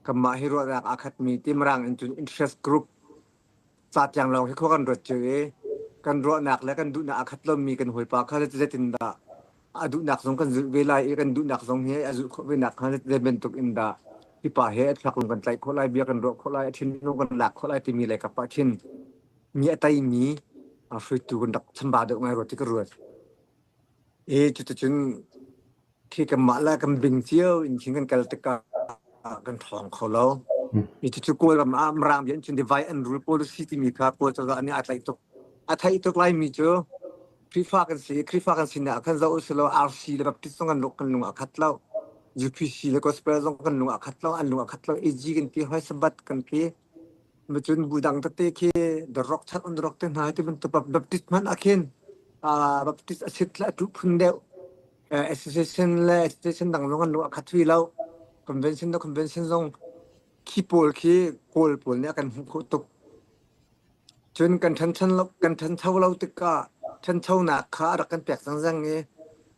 kanmah hi ruahnak aa khatmi ti Mirang in cun interest group ca tiang lawng hi khua kan ruat cio i kan ruahnak le kan duhnak aa khat lomi kan hawipa kha zeitindah a duhnak zong kan zulh ve lai i kan duhnak zong hi a zulh khawh ve nak hnga zei bantuk in dah hi pa he a thluak lung kan tlaih khawh lai, bia kan ruah khawh lai, a thinlung kan lak khawh lai timi lei kap ah khin mi a teimi hruaitu kan rak chambau deuh ngai rua ti ka ruat. I cuticun khi kanmah le kan bing cio in khin kan kal tikah kan ṭhawng kho lo. I cucu Kawlram ah Mirang bia in cun divide and rule policy timi kha Kawl cozah nih aa tlaih tuk. A theih tuk laimi cu Khrihfa kan si i Khrihfa kan sinak ah khan zoh usih RC le Baptist zong kan lung kan lung aa khat lo. UPC le Gospel zong kan lung aa khat lo, an lung aa khat lo. AG kan ti, hoi Sabbath kan ti. Cun bu dang tete khi The Rock chan on The Rock te hna ti bantuk Baptist hmanh ah khin Baptist a sit le a tuh phun deuh association le association dang zong an lung a khat hui lo. Convention le convention zong khi pawl khi Kawl pawl nih a kan hmuh khawh tuk. Cun kan ṭhancho lo kan ṭhancho lo tikah ṭhanchonak kha a rak kan pek zangzang i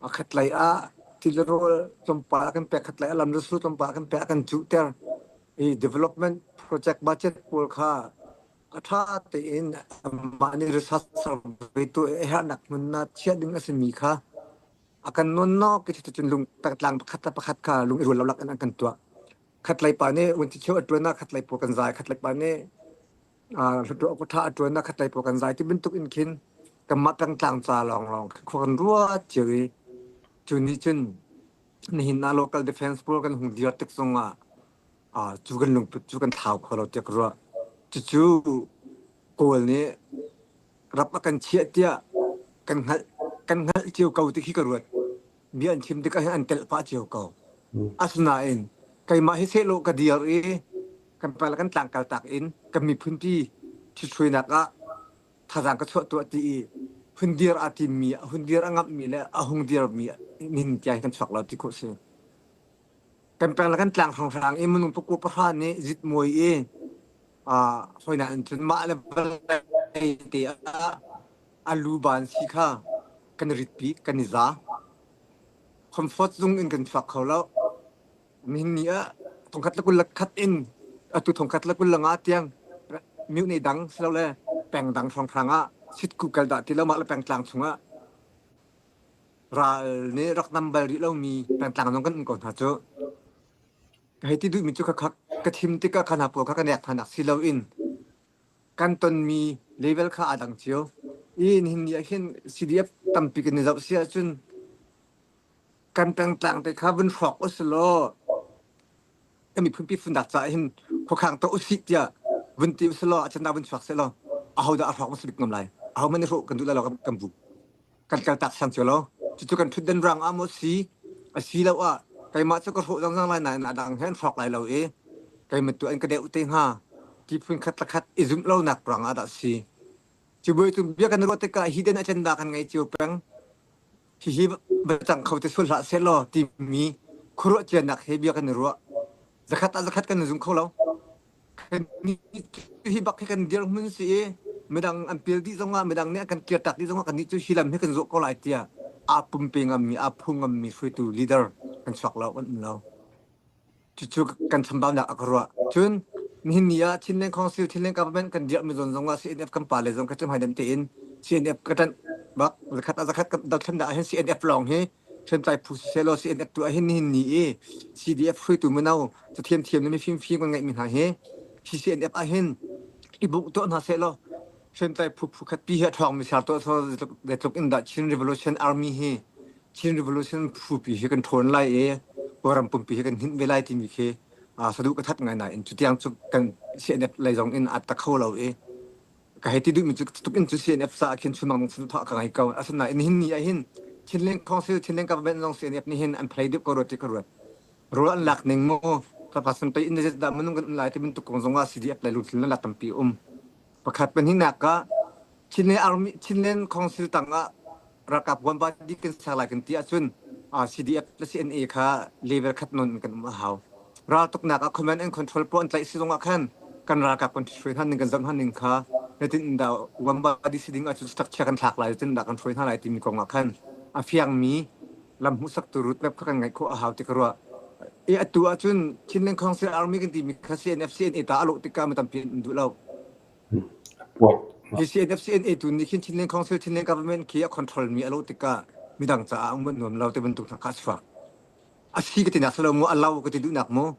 a khatlei ah ti le rawl tlawmpal a kan pek khatlei ah lam le sul tlawmpal a kan pek a kan cuhter. I development project budget pawl kha a ṭha tein amah nih research survey tuah i a herhnak hmun ah chiah ding a simi kha a kan nawnnawk i cuticun lung tlang pakhat le pakhat kha lung i rual lo lak in an kan tuah. Khatlei pa nih vunci a ṭuan ah khatlei pawl kan zai, khatlei pa nih Hluttaw ṭha a ṭuan ah khatlei pawl kan zai ti bantuk in khin kanmah pengtlang ca lawnglawng khua kan ruat cio i cu nih cun nihin ah local defense pawl kan hung dir tik zong ah cu kan lungput cu kan thlau kho lo tiah ka ruah. Cucu Kawl nih rap a kan chiah tiah kan hngalh kan hngalh cio ko ti khi ka ruat. Bia an chim tikah hin an telh pah cio ko. Asinain keimah hi sehlaw ka dir i kan pal kan tlang kaltak in kan miphunpi ṭhithruainak ah thazaang ka chuah tuah ti i hun dir aa timmi hun dir a ngamhmi le a hung dirmi nin tiang kan chuak lo ti khawh si. Kan peng le kan tlang hrawnghrang i minung pakua pahra nih zitmuai i hoi nain cun mah le vawlei te ah a lu ban si kha kan i ritpi kan i za. Comfort zung in kan chuak kho lo. Nihin ni ah thongkhat le 21 in atu thongkhat le 25 tiang. myone dang silole peng dang hrawnghrang ah sitku kal dah ti lo mah le pengtlang chungah ral nih rak nam bal rih lomi pengtlang zong kan um ko hna cu. Ka hei ti duhmi cu khakha ka thim tikah kha hna pawl kha ka nek hna nak si loin kan tonmi level kha aa dang cio. I nihin ni ah hin CDF tampi kan i zoh si ahcun kan pengtlang te kha vun hrawk usilaw kan miphunpi funnak caah hin khuakhang tuah usih tiah vun ti usilaw a can ah vun chuak sehlaw ahodah a hrawk hmasa bik ngam lai? Ahohmanh nih hrawh kan duh lai lo kan bu. Kan kaltak siang cio lo. Cucu kan ṭhutdan ruang ah maw si asiloah keimah cu ka hrawh zangzang lai nain a dang he an hrawk lai lo i keimah tu an ka deuh te hnga ti phun khat le khat i zumh lonak ruang ah dah si. Cubuai cu bia kan ruah tikah hidden agenda kan ngei cio peng. Hihi va cang kho te sual hlah sehlaw timi khuaruah cianak he bia kan i ruah. Zakhat ah zakhat kan i zum kho lo. Hi bak hi kan dirhmun si i midang an pil dih zongah midang nih an kan kirtak dih zongah kannih cu hi lam hi kan zawh ko lai tiah aa pumpe ngammi aa phu ngammi hruaitu leader kan chuak lo kan um lo. Cucu kan chambaunak a ka ruah. Cun nihin ni ah Chinland Council, Chinland Government kan dirhmi zawn zongah CNF kan pale zong ka cu hmaidam tein CNF ka ṭanh bak zakhat ah zakhat kan dothlennak ahhin CNF lawng hi hriamtlai phu siseh law CNF tu ahhin nihin ni i CDF hruaitu mino cathiam thiam le mifim fim kan ngeihmi hna hi CCNF ahhin i bungh tuah hna seh law hriamtlai phu phu khat pi hi a ṭhawngmi ser tuah zeitluk in dah Chin Revolution Army hi Chin Revolution phupi hi kan ṭhawn lai i Kawlram pumpi hi kan hninh ve lai timi khi saduh ka that ngai nain cutiang cu kan CNF lei zong in a ta kho lo i ka hei ti duhmi cu tuk in cu CNF caah khin chunmang ding saduhthah ka ngei ko. Asinain nihin ni ah hin Chinland Council, Chinland Government zong CNF nih hin an phlei deuh ko rua ti ka ruat. Rawl an lak ning mu Pasan pei in dah minung kan um lai ti bantuk kong zong ah CDF lei lungthin le lak tampi um. Pakhat pahnihnak ah Chinland Army Chinland Council tang ah ralkap one body kan ser lai kan ti ahcun CDF le CNA kha level khat nawn in kan um a hau. Raltuknak ah command and control pawl an tlaih si zong ah khan kan ralkap kan hruai hna ning kan zoh hna ning kha zeitin dah one body si ding ahcun structure kan thlak lai zeitin dah kan hruai hna lai timi kong ah khan a fiangmi lam hmuhsaktu roadmap kha kan ngeih khawh a hau ti ka ruah. I atu ahcun Chinland Council Army kan timi kha CNF CNA ta a lawh tikah mi tampi an um duh lo. Hi CNF CNA tu nih khin Chinland Council Chinland Government khi a control mi a lo tikah midang caah um nuam lo te bantuk hna kha a chuak. A si ka ti nak silo mu a lo ka ti duhnak mu.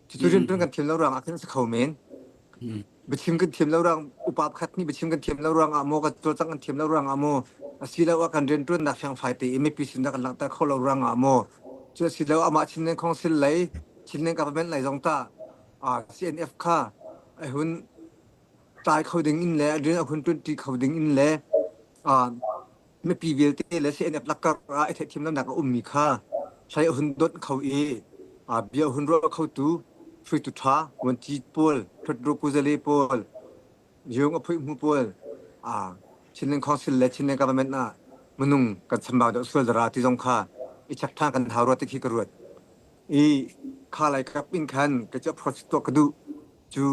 Cucu riantuan kan thiam lo ruangah khin a si kho men. Biachim kan thiam lo ruang upa pakhat nih biachim kan thiam lo ruangah maw kan cawlcangh kan thiam lo ruangah maw asiloah kan riantuannak fiangfai tein mipi sinah kan langhter kho lo ruangah maw cu asilo amah Chinland Council lei Chinland Government lei zong ta CNF kha a hun tlai kho ding in le rian a hun ṭuanṭi kho ding in le mipi vialte le CNF lakar ah i theihthiam lonak a ummi kha hlei a hun donh kho i bia a hun ruah khotu hruaitu ṭha vuanci pawl Ṭhatru Kuzale pawl Yung a phuih hmu pawl Chinland Council le Chinland Government ah minung kan chambau deuh sual dara ti zong kha i check ṭhan kan hau rua ti khi ka ruat. I kha lai kap in khan ka cu approach tuah ka duh. Cu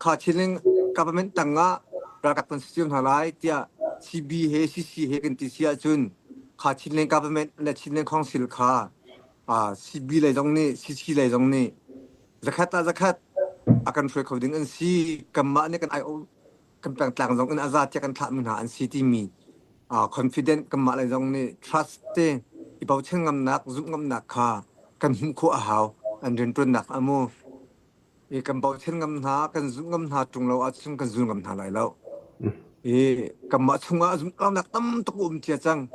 kha Chinland government tangah ralkap kan si cio hna lai tiah CB he CC he kan ti si ahcun kha Chinland government le Chinland Council kha CB lei zong nih CC lei zong nih zakhat ah zakhat a kan hruai kho ding an si kanmah nih kan ai kan pengtlang zong in a za tiah kan thlahmi hna an si timi confident kanmah lei zong nih trust te i bochan ngamnak zumh ngamnak kha kan hmuh khawh a hau an rianṭuannak a mu i kan bochan ngam hna kan zumh ngam hna ṭung lo ahcun kan zul ngam hna lai lo i kanmah chungah zumh lonak tam tuk um cia cang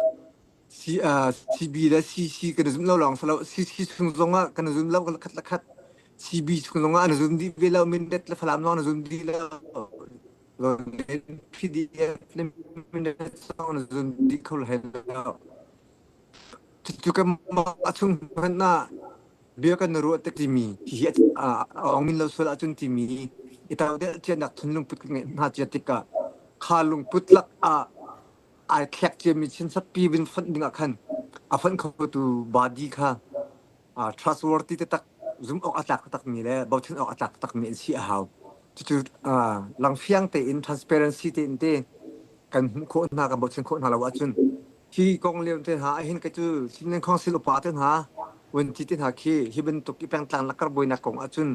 C, uh, CB le CC kan zum lo lawng si lo CC chung zongah kan zum lo khat le khat CB chung zongah an zum dih ve lo Mindat le Falam zong an zum dih lo PDF le Mindat zong an zum dih kho lai lo cucu kan mah chung hmanh ah bia kan ruah te timi hi a ong min lo sual ahcun timi i tau del cianak thinlung put kan ngeih hna cia tikah kha lungput lak ah ai thlek ciami chinsatpi vin fonh dingah khan a fonh khotu body kha trustworthy taktak zumh awk a tlak taktakmi le bochan awk a tlak taktakmi an si a hau. Cucu langfiang tein transparency tein te kan hmuh khawh hna kan bochan khawh hna lo ahcun hi kong lio te hna ahhin kei cu Chinland Council upa te hna vuanci te hna khi hi bantuk i pengtlang lakar buainak kong ahcun.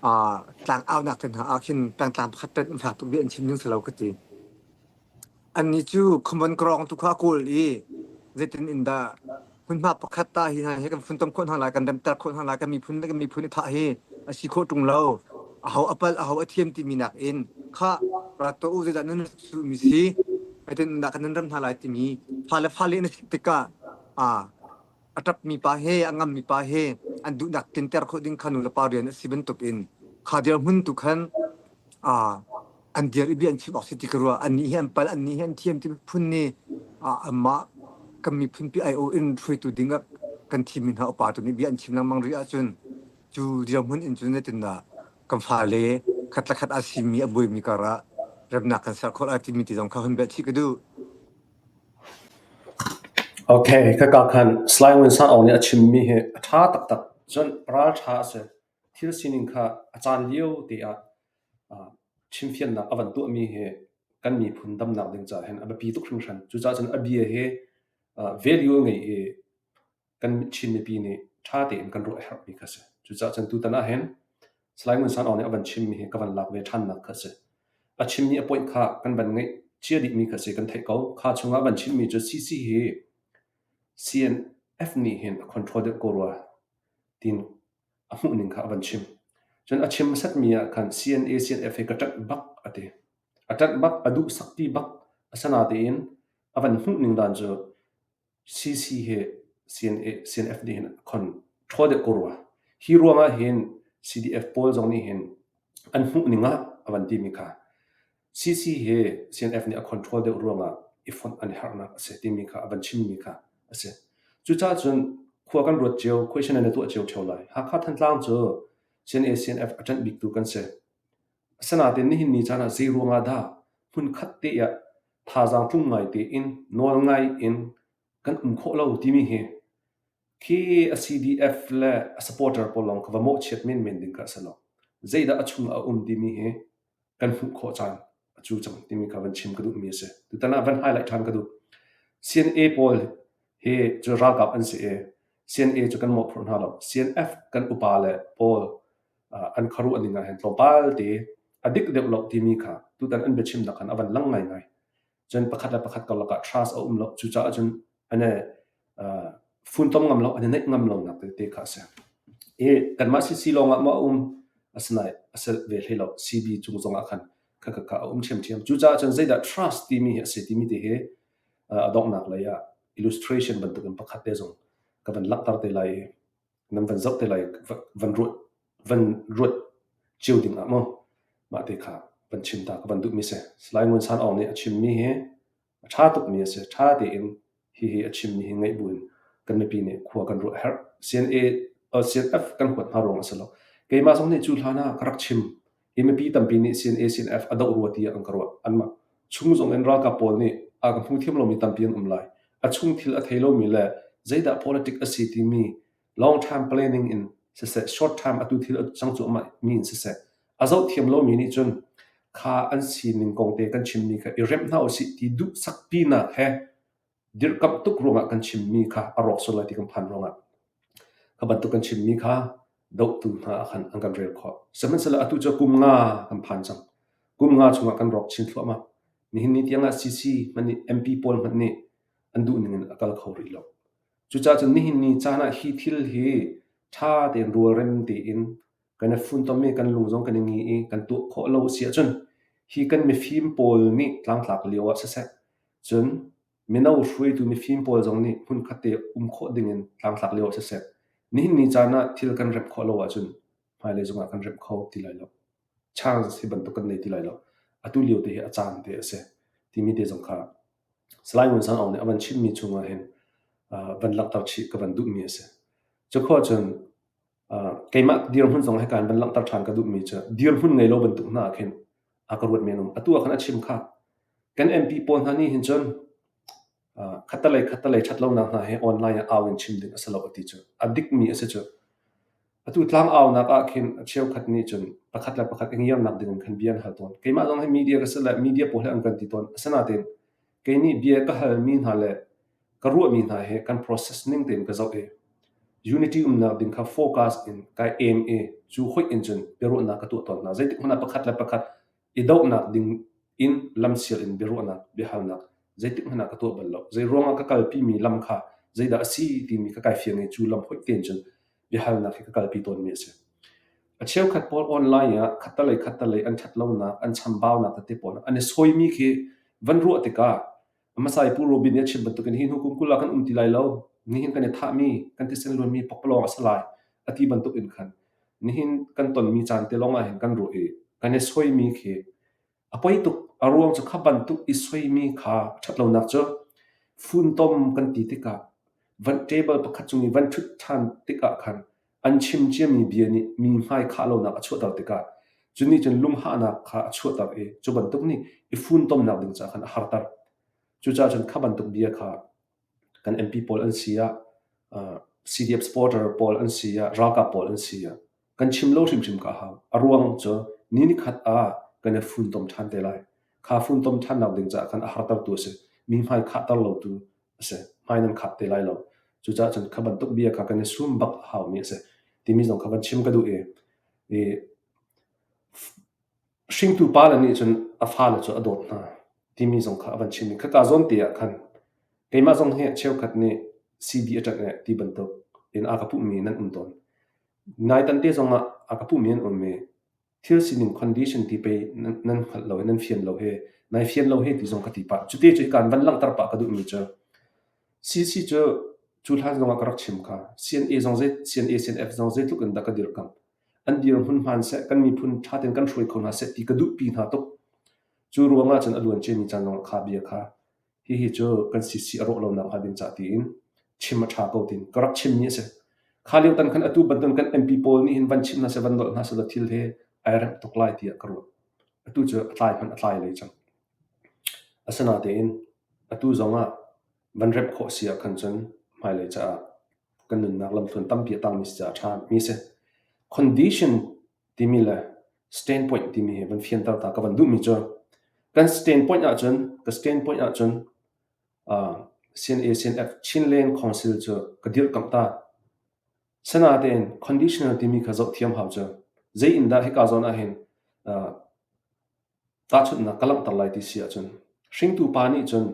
Tlang aunak te hna ah khin pengtlang pakhat ṭanh in fak tuk bia an chim ding si lo ka ti. Annih cu common ground tu kha a kawl i zeitin in dah hmunhma pakhat ta hi hna hi kan funtom khawh hna lai, kan remter khawh hna lai, kan miphun le kan miphun i thah hi a si khawh ṭung lo. Aho a palh, aho a thiam timi nakin khah ra tuah u zeidah nan duhmi si, zeitin in dah kan nan rem hna lai timi fale fale na chimh tikah a ṭapmi pa he a ngammi pa he an duhnak tlinter khawh ding kha nu le pa rian a si bantukin kha dirhmun tu khan an dir i bia an chim awk si ti ka ruah. Annih hi an pal, annih hi an thiam ti phun nih anmah kan miphunpi aiawh in hruaitu ding ah kan thimmi hna upa tu nih bia an chim lengmang rih ahcun cu dirhmun in cun zeitindah kan fale khat le khat aa simi a buaimi karah remnak kan ser khawh lai timi ti zong kha hun biachih ka duh. Okay, khaka khan Salai Ngun San Aung nih a chimmi hi a ṭha taktak. Cun ralṭha a si. Thil sining kha a caan lio te ah chimfiannak a van tuahmi hi kan miphun damnak ding caah hin a biapi tuk hringhran. Cucaah cun a bia hi value a ngei i kan Chin mipi nih ṭha tein kan ruah a herhmi kha a si. Cucaah cun tutan ah hin Salai Ngun San Aung nih a van chimmi hi ka van lak ve ṭhannak kha a si. A chimmi a point kha kan van ngeih cia dihmi kha a si, kan theih ko. Kha chungah a van chimmi cu CC hi CNF nih hin a control deuh ko rua tiin a hmuhning kha a van chim. Cun a chim hmasatmi ah khan CNA CNF hi ka ṭanh bak a ti. A ṭanh bak, a duhsak ti bak. Asinain a van hmuhning dan cu CC hi CNA, CNF nih hin a control deuh ko rua. Hi ruangah hin CDF pawl zong nih hin an hmuhning ah a van timi kha CC hi CNF nih a control deuh ruangah i fonh an i harhnak a si timi kha a van chimmi kha a si. Cucaah cun khua kan ruat cio, question an i tuah cio ṭheo lai. Hakha Thantlang cu CNA CNF a ṭanh biktu kan si. Asinain nihin ni caan ah zei ruangah dah hmunkhat te ah thazaang tlung ngai tein nawl ngai in kan um khawh lo timi hi khi a CDF le a supporter pawl lawng kha va mawhchiat menmen ding kha a si lo. Zeidah a chung ah a um timi hi kan hmuh khawh caan a cu cang timi kha van chim ka duhmi a si. Tutan ah van highlight ṭhan ka duh. CNA pawl hi cu ralkap an si i CNA cu kan mawhphurh hna lo. CNF kan upa le pawl an khuaruah ning ah hin tlawmpal te a dik deuh lo timi kha tutan an biachimnak khan a van lang ngaingai. Cun pakhat le pakhat karlak ah trust a um lo. Cucaah cun an i funtom ngam lo, an i neih ngam lonak tete kha a si. I kanmah CC lawng ah maw a um? Asinain a si ve hlei lo. CB cung zong ah khan kha kha a um ṭhiamṭhiam. Cucaah cun zeidah trust timi hi a si timi te hi a donghnak lei ah illustration bantukin pakhat te zong ka van langhter te lai i nan van zoh te lai van ruat van ruat cio ding ah maw mah te kha van chim ta ka van duhmi si. Salai Ngun San Aung nih a chimmi hi a ṭha tukmi a si. Ṭha tein hihi a chimmi hi ngaih buin kan mipi nih khua kan ruah a herh. CNA, uh, CNF kan huat hna ruang a si lo. Keimah zong nih cu hlan ah ka rak chim. Hi mipi tampi nih CNA, CNF a doh rua tiah an ka ruah. Anmah chung zong in ralkap pawl nih a ka hmu thiam lomi tampi an um lai. A chung thil a thei lomi le zeidah politic a si timi long term planning in siseh, short term atu thil a cang cuahmah mi in siseh, a zoh thiam lomi nih cun kha an sining kong te kan chimmi kha i remh hna usih ti duhsakpinak he dirhkamh tuk ruangah kan chimmi kha a rawk sual lai ti kan phan ruangah kha bantuk kan chimmi kha dohtu hna ah khan an kan rel khawh. Sihmanhsehlaw atu cu kum nga kan phan cang. Kum nga chungah kan rawk chin thluahmah. Nihin ni tiangah CC hmanh nih MP pawl hmanh nih an duh ning in a kal kho rih lo. Cucaah cun nihin ni caan ah hi thil hi ṭha tein rualrem tein kan i funtom i kan lung zong kan i ngi i kan tuah khawh lo a si ahcun hi kan mifim pawl nih tlangtlak lio ah siseh, cun mino hruaitu mifim pawl zong nih hmunkhat te um khawh ding in tlangtlak lio ah siseh, nihin ni caan ah thil kan remh khawh lo ahcun hmailei zongah kan remh kho ti lai lo. Chance hi bantuk kan nei ti lai lo. Atu lio te hi a caan te a si timi te zong kha Salai Ngun Sang Aung nih a van chimmi chungah hin van langhter chih ka van duhmi a si. Cukhua cun keimah dirhmun zong hika in van langhter ṭhan ka duhmi cu dirhmun ngei lo bantuk hna ah khin a ka ruat men um. Atu ah khan a chim kha. Kan MP pawl hna nih hin cun khattelei khattelei ṭhatlonak hna hi online ah au in chim ding a si lo a ti cu. A dikmi a si cu. Atu tlangaunak ah khin a cheukhat nih cun pakhat le pakhat i ngiarnak ding in khan bia an hal tawn. Keimah zong hi media ka si le media pawl he an kan ti tawn. Asinain kei nih bia ka halmi hna le ka ruahmi hna hi kan process ning tein ka zoh i. Unity umnak ding kha focus in kai aim i cu hoih in cun biaruahnak ka tuah tawn hna. Zeitik hmanh ah pakhat le pakhat i dohnak ding in lamsial in biaruahnak, biahalnak zeitik hmanh ah ka tuah bal lo. Zei ruangah ka kalpimi lam kha zeidah a si timi ka kai fiang i cu lam hoih tein cun biahalnak hi ka kalpi tawnmi a si. A cheukhat pawl online ah khattelei khattelei an ṭhatlonak, an chambaunak tete pawl an i sawimi khi van ruah tikah a hmasa i Pu Robin nih a chim bantukin hi hnu kum 20 ah kan um ti lai lo, nihin kan i thahmi, kan thisen luanmi pakpalawng a si lai a ti bantuk in khan nihin kan tonmi caan te lawng ah hin kan ruah i kan i soimi khi A poi tuk. A ruang cu kha bantuk i soimi kha ṭhatlonak cu funtom kan ti tikah van table pakhat cung i van ṭhut ṭhan tikah khan an chim ciami bia nih mi hmai khah lonak a chuahter tikah cu nih cun lunghahnak kha a chuahter i cu bantuk nih i funtomnak ding caah khan a harter. Cucaah cun kha bantuk bia kha kan MP pawl an si ah, uh, CDF supporter pawl an si ah, ralkap pawl an si ah, Kan chim lo hrimhrim ka hau. A ruang cu ni nikhat ah kan i funtom ṭhan te lai. Kha funtom ṭhannak ding caah khan a hartertu a si. Mi hmai khahter lotu a si. Hmai nan khap te lai lo. Cucaah cun kha bantuk bia kha kan i sum bak a haumi a si. Timi zong kha van chim ka duh i, i hringtu pa le nih cun a fale cu a dawt hna timi zong kha a van chim i khaka zawn te ah khan keimah zong hi cheukhat nih CB a ṭanh eh ti bantuk in a ka puhmi nan um tawn. Naitan te zongah a ka puhmi an um i thil sining condition ti pei nan hngalh lo i nan fian lo hi nai fian lo hi ti zong ka ti pah. Cute cu hika van langhter pah ka duhmi cu CC cu cu hlan zongah ka rak chim kha. CNA zong zei CNA CNF zong zeitluk in dah ka dirkamh. An dirhmun hmaan seh, kan miphun ṭha tein kan hruai kho hna seh ti ka duhpi hna tuk. Cu ruangah cun a luan ciami caan zongah kha bia kha Hihi cu kan CC a rawh lonak hnga ding cah tiin chim a ṭha ko tiin ka rak chimmi a si. Kha lio tan khan atu bantuk kan MP pawl nih hin van chim hna seh, van nolh hna seh thil hi ai remh tuk lai tiah ka ruah. Atu cu a tlai hmanh a tlai lei cang. Asinain atu zong ah van remh khawh si ah khan cun hmailei caah kan nunnak lamthluan tampi a tangmi si caah a ṭhami a si. Condition timi le standpoint timi hi van fianter ta ka van duhmi cu kan standpoint ahcun ka standpoint ahcun uh, CNA CNF Chinland Council cu ka dirkamh ta. Sanatein conditional timi kha zoh thiam hau cu zei in dah hika zawn ah hin uh, tahchunhnak ka langhter lai ti si ahcun hringtu pa nih cun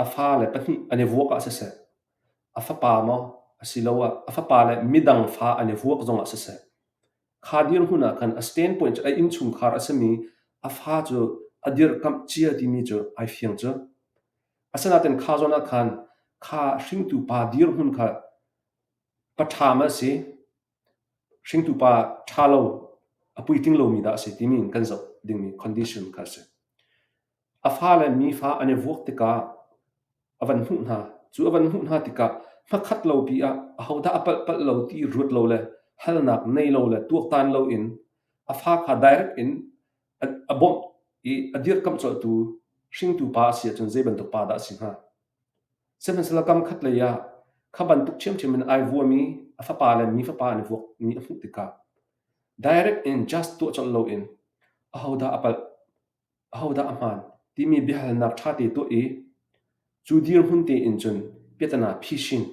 a fale pahnih an i vuak ah siseh a fapa maw asiloah a fapa le midang fa an i vuak zongah siseh Kha dirhmun ah khan a standpoint cu a innchungkhar a simi a fa cu a dirhkamh cia timi cu ai fiang cu. Asinain kha zawn ah khan kha hringtu pa dirhmun kha pa ṭha ma a si, hringtu pa ṭha lo, a puitling lomi dah a si timi in kan zoh dingmi condition kha a si. A fa le mi fa an i vuak tikah a van hmuh hna. Cu a van hmuh hna tikah hmakhat lopi ah ahodah a palh palh lo ti ruat lo le halnak nei lo le tuaktan loin a fa kha direct in a, a bawmh i a dirkamh colhtu hringtu pa a si ahcun zei bantuk pa dah a si hnga? Sihmanhsehlaw kam khat lei ah kha bantuk ṭhiamṭhiam in ai vuami a fapa le mi fapa an i vuakmi a hmuh tikah direct in just tuah colh loin ahodah a palh Ahodah a hmaan timi biahalnak ṭhate tuah i cu dirhmun tein cun piahtana phisin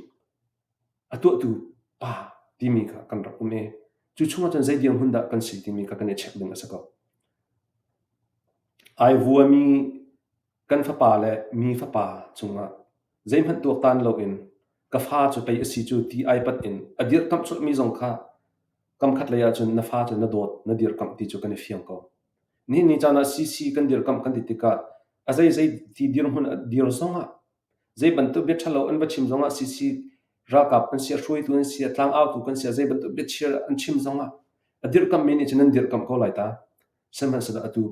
a tuahtu pa timi kha kan rak um i cu chungah cun zei dirhmun dah kan si timi kha kan i check ding a si ko. Ai vuami kan fapa le mi fapa cungah zeihmanh tuaktan loin ka fa cu pei a si cu ti ai pat in a dirhkamh colhmi zong kha kamkhat lei ahcun na fa cu na dawt na dirkamh ti cu kan i fiang ko. Nihin ni caan ah CC kan dirkamh kan ti tikah a zeizei ti dirhmun a dir zongah zei bantuk bia ṭhalo an va chim zongah CC ralkap an si, a hruaitu an si, a tlangautu kan si, a zei bantuk biachir an chim zongah a dirkamhmi nih cun an dirkamh ko lai ta. Sihmanhsehlaw atu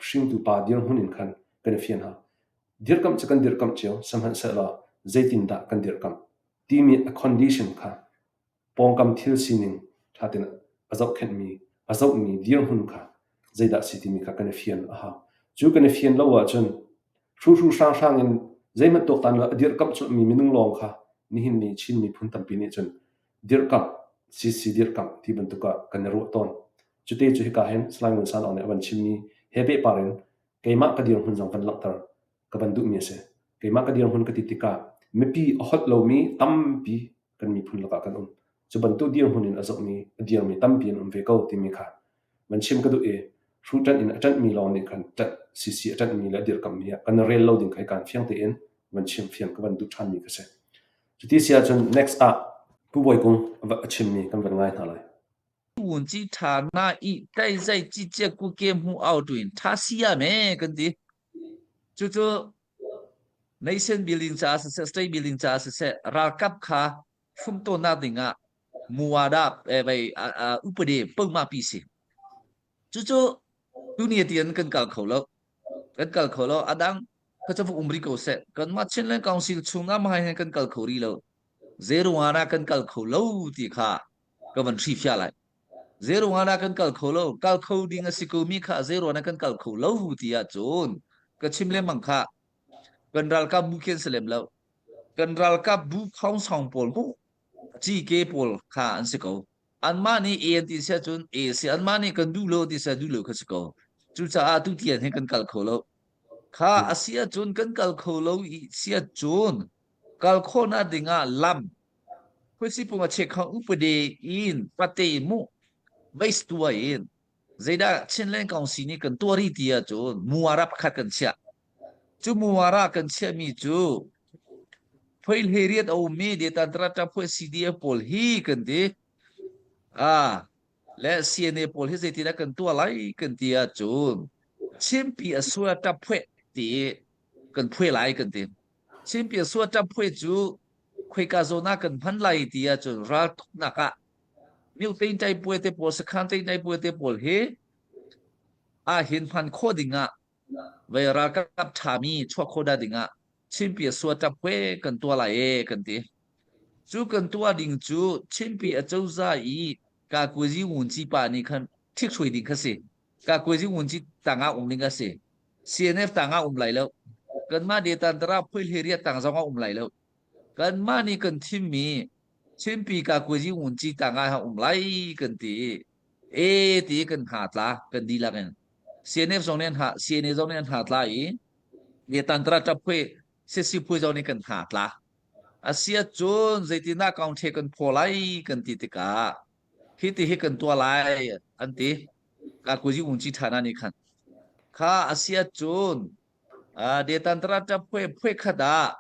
hringtu pa dirhmun in khan kan i fian hau. Dirkamh cu kan dirkamh cio, sihmanhsehlaw zeitindah kan dirkamh timi a condition kha Pawngkam thil sining ṭha tein a zohkhenhmi, a zohmi dirhmun kha zeidah a si timi kha kan i fian a hau. Cu kan i fian lo ahcun hruhru hranghrang in zeihmanh tuaktan lo a dirhkamh colhmi minung lawng kha nihin ni Chin miphun tampi nih cun dirhkamh, CC dirhkamh ti bantuk ah kan i ruah tawn. Cute cu hika hin Salai Ngun San Aung nih a van chimmi he pehpar in keimah ka dirhmun zong van langhter ka van duhmi a si. Keimah ka dirhmun ka ti tikah mipi a holh lomi tampi kan miphun lakah kan um. Cu bantuk dirhmun in a zohmi, a dirmi tampi an um ve ko timi kha van chim ka duh i hruh ṭanh in a ṭanhmi lawng nih khan ṭanh CC a ṭanhmi le a dirkammi ah kan rel lo ding kha hikaan fiang tein van chim fian ka van duh ṭhanmi ka si. Cuti si ahcun next ah Pu Bawi Kung a chimmi kan van ngai hna lai. Wun ci tha na i tai zai ci che ku ke mu au tuin tha sia me kan ti. Cucu nation building ca siseh state building ca siseh ralkap kha fumtonak ding ah muwada eh, vai upade pengma pi si. Cucu tuni tian kan kal kho lo. Kan kal kho lo. Adang ka cavuk um ri ko seh. Kanmah Chinland Council chung ah mahai hin kan kal kho ri lo. Zeruangah kan kal kho lo ti kha ka van hrifia lai. Zeruangah kan kal kho lo. Kal kho ding a si ko mi kha zeruangah kan kal kho lo ti ahcun ka chim lengmang kha kan ralkap bu khen si lem lo. Kan ralkap bu khongsong pawl mu GK pawl kha an si ko. Anmah nih A an ti si ahcun A si anmah nih kan duh lo ti si duh lo kha si ko. Cucaah tu tian hin kan kal kho lo. Kha a si ahcun kan kal kho lo i si ahcun kal khawhnak ding ah lam khuasipung a chekhang upade in pate mu base tua in zeidah Chinland Council nih kan tuah rih ti ahcun muara pakhat kan chiah. Cu muara kan chiahmi cu phoihlei riat a ummi detantrata phuai CDF pawl hi kan ti. Ah, le CNA pawl hi zeitindah kan tuah lai kan ti ahcun Chinpi a sua ṭap phueh ti i kan phuai lai kan ti. Chinpi a sua ṭap phuai cu khoika zawn ah kan hman lai ti ahcun raltuknak ah Myo Tein puai te pawl sakhan Tein puai te pawl hi ah hin hman khawh ding ah vei ralkap ṭhami chuah khawh dah ding ah Chinpi a sua ṭap phuai kan tuah lai e kan ti. Cu kan tuah ding cu Chinpi acozah i Kakuazi Wunci pa nih khan ṭhikṭhuai ding kha si. Kakuazi Wunci tangah um ding a si. CNF tangah um lai lo. Kanmah Detantara Phuihleriat tang zongah um lai lo. Kanmah nih kan thimmi Chinpi Kakuazi Wunci tangah um lai kan ti i e ti kan hna tla kan dihlak in. CNF zong nih an ha CNA zong nih an hna tla i Detantara ṭap phui Sisi phui zong nih kan hna tla. Asiahcun zeitindah kaungṭhe kan phaw lai kan ti tikah hiti hi kan tuah lai an ti. Kakuzi unci ṭhana nih khan. Kha asiahcun detantara ṭap phui phui khat ah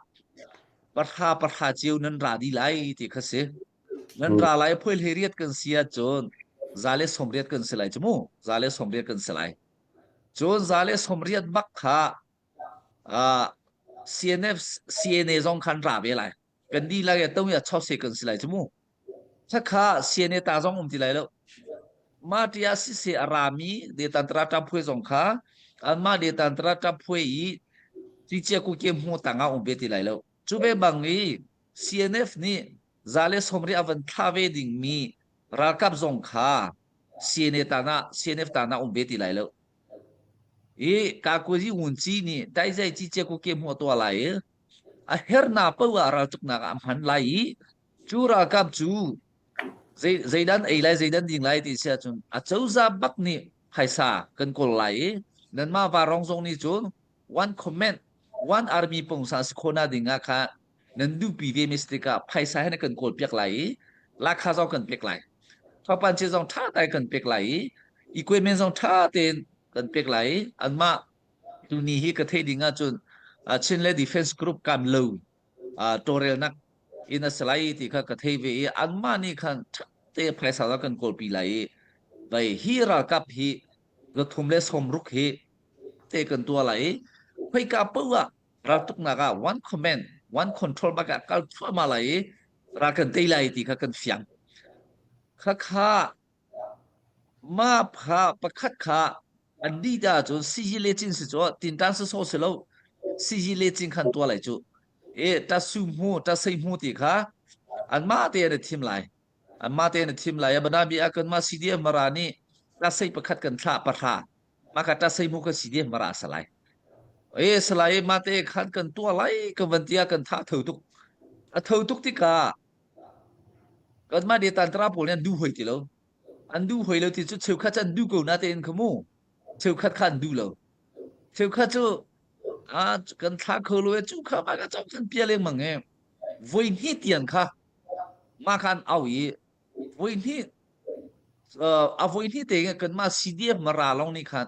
pahra pahra cio nan ra dih lai ti kha si. Nan ra lai phui hlei riat kan si ahcun za le sawm riat kan si lai cu mu. Za le sawm riat kan si lai. Cun za le sawm riat bak kha Uh, CNF CNA zong khan ra ve lai. Kan di lai to ya chau se kan si lai chu mu. Thakha CNA ta zong um ti lai lo. Ma tia si se arami de tantra ta phui zong kha an ma de tantra ta phui i chi chia ku ke mu tanga um ve ti lai lo. Chu ve bang i CNF nih zale somri avan thla ve ding mi ralkap zong kha CNA ta na CNF ta na um ve ti lai lo. I kakuazi ngunci nih daizai cicia ku ke hmuh a tuah lai i a hernak paoh ah raltuknak ah a hman lai i cu ralkap cu zei zeidan ei lai zeidan ding lai ti si ahcun a cozah bak nih phaisa kan kawl lai i nanmah varong zong nih cun one comment one army pungsa si khawhnak ding ah kha nan duhpi ve mi si tikah phaisa he na kan kawl piak lai i lakha zong kan pek lai thopan che zong tha tai kan pek lai i equipment zong tha tein kan pek lai i anmah tuni hi ka theih ding ahcun Chinland Defense Group kam lo tawlrelnak in a si lai ti kha ka thei ve i anmah nih khan tha te phaisa la kan kawlpi lai i vai hi ralkap hi zathum le sawmruk hi te kan tuah lai i khoika paoh ah raltuknak ah one command one control bak ah kal thluahmah lai i ral kan tei lai ti kha kan fiang kha kha ma pha pakhat kha an di ta cun siji le cin si cu tintan si so si lo siji le cin khan tua lai cu e ta su mu ta sei mu ti kha an ma te an thim lai an ma te an thim lai bana bi a kan ma CDF mara nih ta sei pakhat kan thla pahra maka ta sei mu ka CDF mara salai e salai mate khan kan tua lai ka van tia kan tha tho tuk a tho tuk tikah kanmah de tantra pawl nih an duh hoi ti lo an duh hoi lo ti cu cheukhat cu an duh ko na tein kha mu cheukhat kha an duh lo cheukhat cu a kan thla kho lo e cu kha ma ka chok kan pia lengmang e voi hnih tiang kha ma khan au i. Voi hnih a voi hnih te kanmah CDF Mara lawng nih khan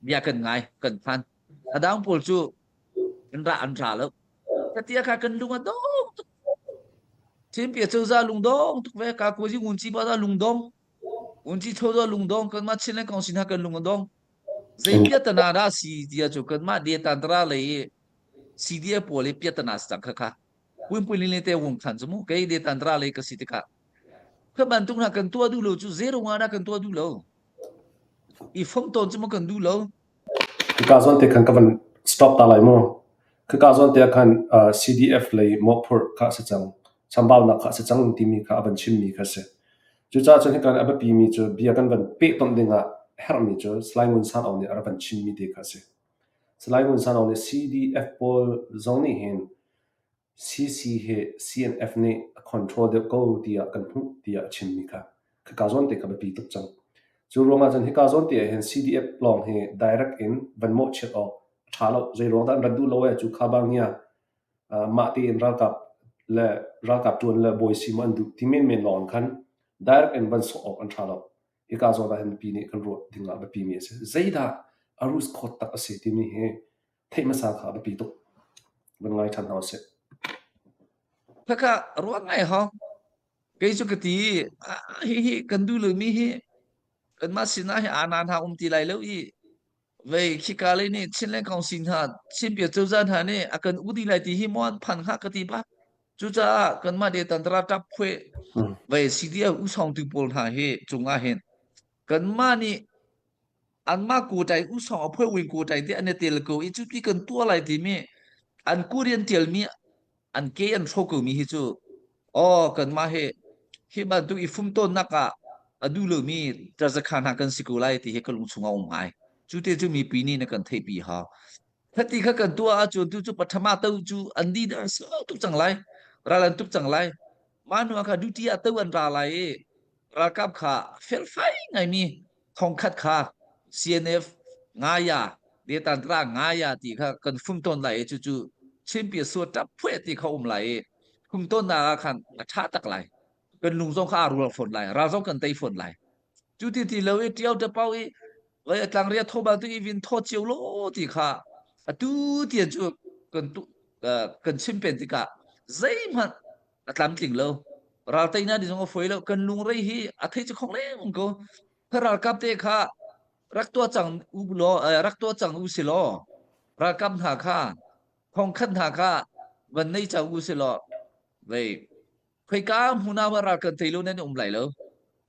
bia kan ngai kan phan. A dang pawl cu an ra an ra lo. Katia kha kan lung a dong tuk. Chinpia cozah lungdong tuk ve ka kuzi ngun ci pa lungdong. Ngun ci tho lungdong kanmah Chinland Council hna kan lung a dong. Zei piatana dah si tiah cu kanmah detantra lei CDF pawl hi piatana si cang kha kha. Puinpui le te wung khan cu mu kei detantra lei ka si tikah kha bantuk hna kan tuah duh lo cu zero nga dah kan tuah duh lo. I fom tawn cu mu kan duh lo. Hika zawn te khan ka van stop ta lai mu. Khika zawn te ah khan CDF lei mawhphurh kha a si cang. Chambaunak kha a si cang timi kha a van chimmi kha a si. Cucaah cun hika a biapimi cu bia kan van pehtonh ding ah herhmi cu Salai Ngun San Aung nih a rak van chimmi te kha a si. Salai Ngun San Aung nih CDF pawl zong nih hin CC hi CNF nih a control deuh ko tiah kan hmuh tiah a chimmi kha khika zawn te kha biapi tuk cang. Cu ruangah cun hika zawn te ah hin CDF lawng hi direct in van mawhchiat awk a ṭha lo. Zei ruang dah an rat duh lo ee cu kha bang nia mah tein ralkap le ralkap ṭuan le bawi si maw an duh ti menmen lawng khan direct in van sawh awk an ṭha lo. Hika zawn ah hin mipi nih kan ruah ding ah biapi mi a si. Zeidah a rus khawt tak a si timi hi theih hmasa kha a biapi tuk. Van ngai ṭhan hna usih. Khakha ruah ngai hau. Kei cu ka ti hi hi kan duh lomi hi kanmah sinah hi ana hna um ti lai lo i vei khika lei nih Chinland Council hna Chinpia cozah hna nih a kan u dih lai ti hi maw an phan hnga ka ti ba. Cucaah kanmah de tantra tap phuai vei CDF usawng tu pawl hna hi cungah hin kanmah nih anmah kutai usawng a phuai wing kutai te an i tel ko i cuti kan tuah lai timi an kurian tialmi an ke an hro ko mi hi cu aw kanmah hi hi bantuk i fumtawnnak ah a duh lomi ṭazakha hna kan si ko lai ti hi ka lung chungah um ngai. Cu te cu mipi nih na kan theihpi hau. Khati kha kan tuah ahcun tu cu pathama to cu an di dah sau tuk cang lai. Ral an tuk cang lai. Mah hnu ah kha duty ah to an ra lai i ralkap kha felfai ngaimi thongkhat kha CNF ngaya detantra ngaya ti kha kan fumtawn lai i cucu Chinpi suat ṭap phueh ti kha um lai i fumtawnnak ah khan a ṭha tak lai. Kan lung zong kha aa rual fawn lai. Ral zong kan tei fawn lai. Cu ti ti lo i ṭiao ṭapau i voi a tlangria tho bal tu i vin thaw cio lo ti kha atu tian cu kan tu kan chim pen tikah zeihmanh a tlamtling lo. Ral teinak ni zong a fawi lo. Kan lungrei hi a thei cu khong lengmang ko. Kha ralkap te kha rak tuah cang u law rak tuah cang u si law ralkap hna kha thongkhat hna kha van nei cang u si law vei khoika hmun ah ral kan tei lo nan um lai lo.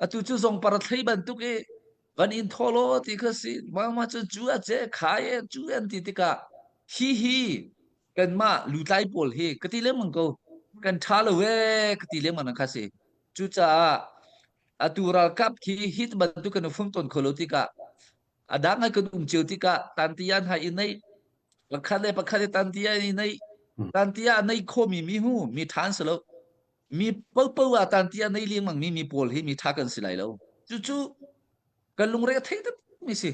Atu cu zong para thlei bantuk i van in thaw law ti kha si mama cu cu a ce kha e cu an ti tikah hi hi kanmah lutlai pawl hi ka ti lengmang ko kan ṭha lo ee ka ti lengmang kha si cucaah atu ralkap khi hi bantuk kan fum ton kho lo tikah a dang ai kan um cio tikah tantian hai i nei pakhat le pakhat i tantia i nei tantia a nei khomi mi hu mi ṭhan si lo mi popo ah tantia nei lengmang mi mi pawl hi mi ṭha kan si lai lo cucu kan lungre a thei tak mi si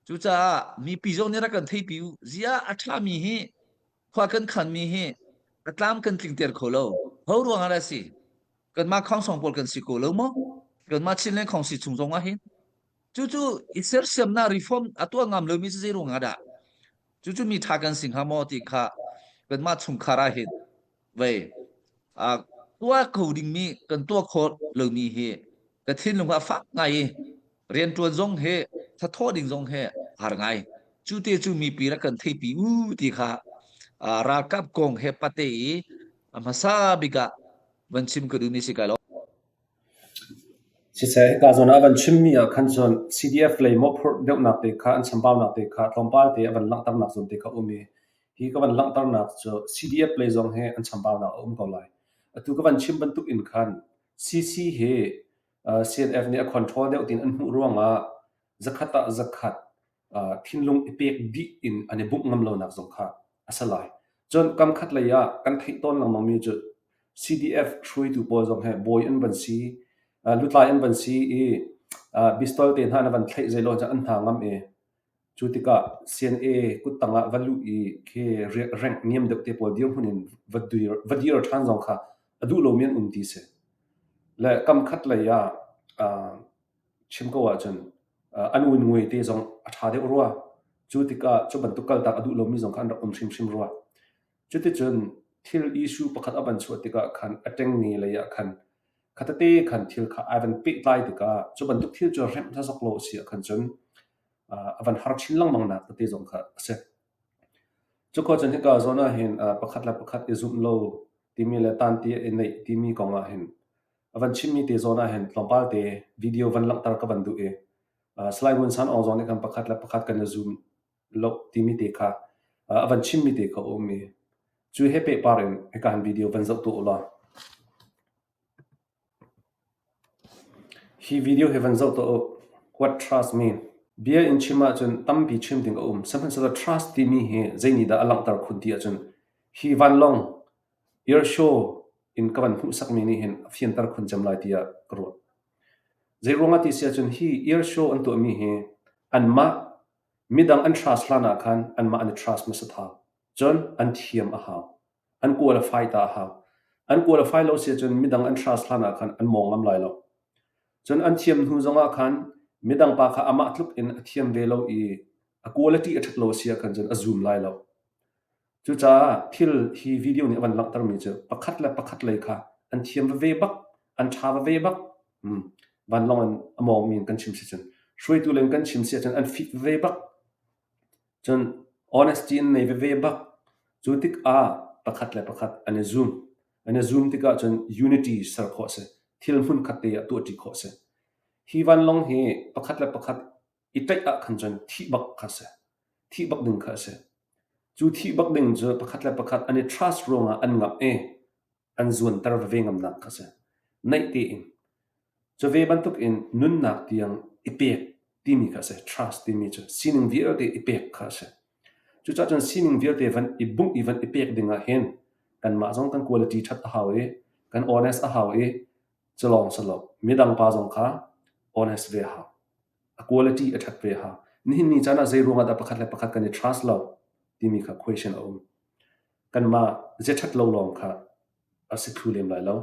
cucaah mipi zong nih rak kan theipi u zia a ṭhami hi khua kan khanmi hi a tlam kan tlingter kho lo ho ruang ah dah si kanmah khongsong pawl kan si ko lo maw kanmah Chinland khongsi chung zong ah hin cucu i sersiamnak reform a tuah ngam lomi cu zei ruang ah dah cucu mi ṭha kan si hnga maw ti kha kanmah chungkhar ah hin vei tuah kho dingmi kan tuah khawh lomi hi ka thinlung ah fak ngai i rianṭuan zong he thathawh ding zong he har ngai. Cu te cu mipi rak kan theipi u ti kha ralkap kong he pate i a hmasa bik ah van chim ka duhmi si kai lo. Siseh, hika zawn ah van chimmi ah khan cun CDF lei mawhphurh deuhnak te kha an chambaunak te kha tlawmpal te a van langhternak zawn te kha um i hi ka van langhternak cu CDF lei zong hi an chambaunak a um ko lai. Atu ka van chim bantuk in khan CC hi CNF nih a control deuh tiin an hmuh ruangah zakhat ah zakhat thinlung i pek dih in an i bumh ngam lonak zong kha a si lai. Cun kam khat lei ah kan theih tawn lengmangmi cu CDF hruaitu pawl zong hi bawi an van si, lutlai an van si i pistol te hna na van thlaih zeilaw cu an hna ngam i Cu tikah CNA kuttang ah va luh i khi rank niam deuh te pawl dirhmun in va dir, va dir ṭhan zong kha a duh lomi an um ti si. Le kam khat lei ah uh, chim ko ahcun uh, an nguingui te zong a ṭha deuh rua. Cu tikah cu bantuk kaltak a duh lomi zong kha an rak um hrimhrim rua. Cuticun thil issue pakhat a van chuah tikah khan a ṭengnge lei ah khan khatate khan thil kha ai van pehtlai tikah cu bantuk thil cu remh zazok lo a si ahkhan cun uh, a van har chin lengmang nak tete zong kha a si. Cukhua cun hika zawn ahhin pakhat le pakhat i zumh lo timi le tanti i neih timi kong ahhin a van chimmi te zawn ahhin tlawmpal te video van langhter ka van duh i Salai Ngun San Aung zong nih khan pakhat le pakhat kan i zum lo timi te kha a van chimmi te kha a um i cu he pehpar in hika hin video van zoh tuah u law. Hi video hi van zoh tuah u. What trust mean? Bia in chim ahcun tampi chim ding a um. Sihmanhsehlaw trust timi hi zei nih dah a langhter khun ti ahcun hi vanlawng air show in ka van hmuhsakmi nih hin a fianter khun cem lai tiah ka ruah. Zei ruangah ti si ahcun hi air show an tuahmi hi anmah midang an trust hlan ah khan anmah an i trust hmasa thau. Cun an thiam a hau. An qualify ta a hau. An qualify lo si ahcun midang an trust hlan ah khan an mawng ngam lai lo. Cun an thiam hnu zongah khan midang pa kha amah tluk in a thiam ve lo i a quality a ṭhat lo a si ahkhan cun a zum lai lo. Cucaah thil hi video nih a van langhtermi cu pakhat le pakhat lei kha an thiam veve bak, an ṭha veve bak. Hmm. Vanlawng in a mawngmi in kan chim si cun hruaitu len kan chim si ahcun an fit veve bak. Cun honesty an nei veve bak. Cu tikah pakhat le pakhat an i zum. An i zum tikah cun unity ser khawh a si. Thil hmunkhat te ah tuahṭi khawh a si. Hi vanlawng hi pakhat le pakhat i ṭaih ah khan cun thih bak kha a si. Thih bak ding kha a si. Cu thih bak ding cu pakhat le pakhat an i trust ruangah an ngamh i an zuanter veve ngamnak kha a si. Naih tein. Cu ve bantukin nunnak tiang i pek timi kha a si. Trust timi cu sining vialte i pek kha a si. Cucaah cun sining vialte van i bungh i van i pek ding ah hin kanmah zong kan quality ṭhat a hau i kan honest a hau i cu lawng si lo midang pa zong kha honest ve a hau. A quality a ṭhat ve a hau. Nihin ni caan ah zei ruangah dah pakhat le pakhat kan i trust lo timi kha question a um. Kanmah zia ṭhat lo lawng kha a si thlu lem lai lo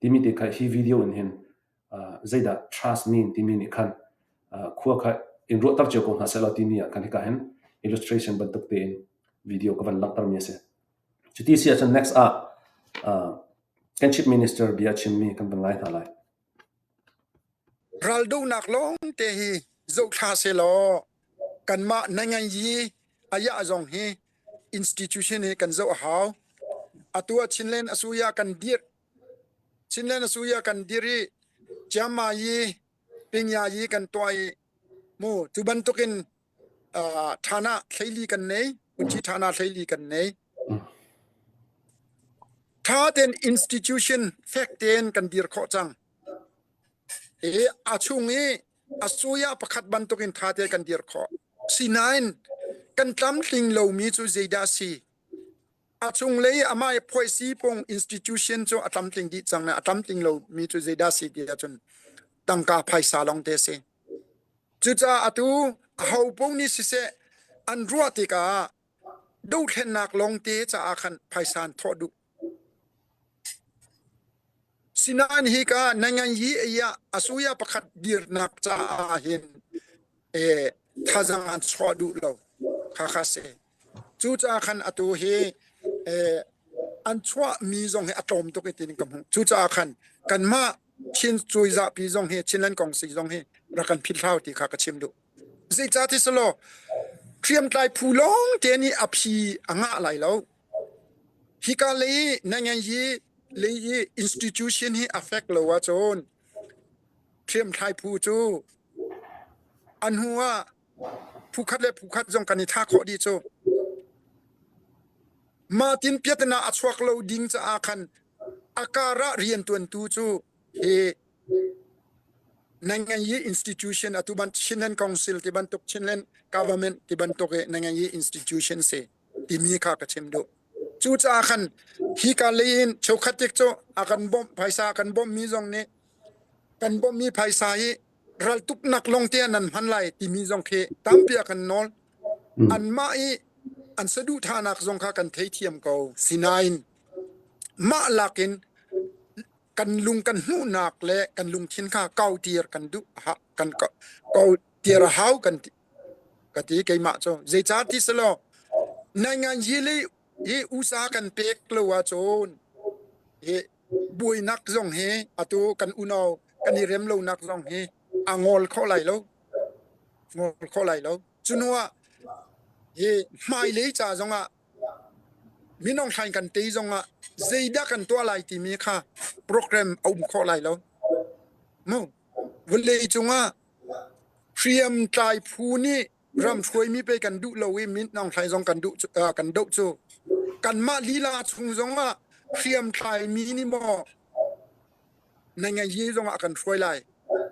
timi te kha hi video in hin uh, zeidah trust mean timi nih khan uh, khua kha in ruahter cio ko hna seh law timi ah khan hika hin illustration bantuk tein video ka van langhter mi a si. Cuti si ahcun next ah uh, kan chief minister bia chimmi kan van ngai hna lai. Raldohnak lawng te hi zohthla selaw kanmah nanganyi ayah zong hi institution hi kan zoh a hau. Atu ah Chinland Asuya kan dirh. Chinland Asuya kan dirh i Chiangmai Pingyayi kan tuah i mu cu bantukin uh, thana thleili kan nei, Unchi thana thleili kan nei. Tha ten institution fek ten kan dir khawh cang. I a chung i a suya pakhat bantukin tha te kan dir khawh. Sinain kan tlamtling lomi cu zeidah si? A chunglei amah i phuaisi pung institution cu a tlamtling dih cang a tlamtling lomi cu zeidah si ti ahcun tangka phaisa lawng te si. Cucaah atu aho paoh nih siseh an ruah tikah dothlennak lawngte caah khan phaisa an thawh duh. Sinain hika nangan yi iya asuya pakhat dirnak caah hin eh thazang an chuah duh lo kha kha si. Cucaah khan atu hi eh an chuah mi zong hi a tlawm tuk i tin ka hmuh. Cucaah khan kanmah Chin cuizahpi zong hi Chinland Kongsi zong hi rak kan philh hlau ti kha ka chim duh. Zeicahti selaw hriamtlai phu lawng te nih a phi a ngah lai lo. Hika lei nangan-yi lei i institution hi a fek lo ahcun hriamtlai phu cu a hnu ah phukhat le phukhat zong kan i thah khawh dih cu. Mah tin piatana a chuak lo ding caah khan a kar ah riantuantu cu hi Nanganyi institution atu ban Chinland Council ti bantuk Chinland government ti bantuk i nanganyi institution si timi kha ka chim duh. Cucaah khan hi ka lei in cheukhat tik cu a kan bawmh phaisa a kan bawmhmi zong nih kan bawmhmi phaisa hi raltuknak lawng te ah nan hman lai timi zong khi tampi a kan nawl. Anmah i an saduhthahnak zong kha kan theithiam ko. Sinain mah lakin. kan lung kan hmuhnak le kan lungthin kha kautir kan duh kan kautir a hau kan ti ka ti keimah cu zeicah ti selaw nai ngan yi le hi usa kan pek lo ahcun hi buainak zong hi atu kan unau kan i rem lonak zong hi a ngol kho lai lo ngol kho lai lo cunuah hi hmailei ca zongah minung hlain kan tei zongah zeidah kan tuah lai timi kha program a um khawh lai lo mu vawlei cungah hriamtlai phu nih ram hruaimi pe kan duh lo i Min Aung Hlaing zong kan duh kan doh cu kanmah lila chung zongah hriamtlai mi nih maw na ngai yi zongah a kan hruai lai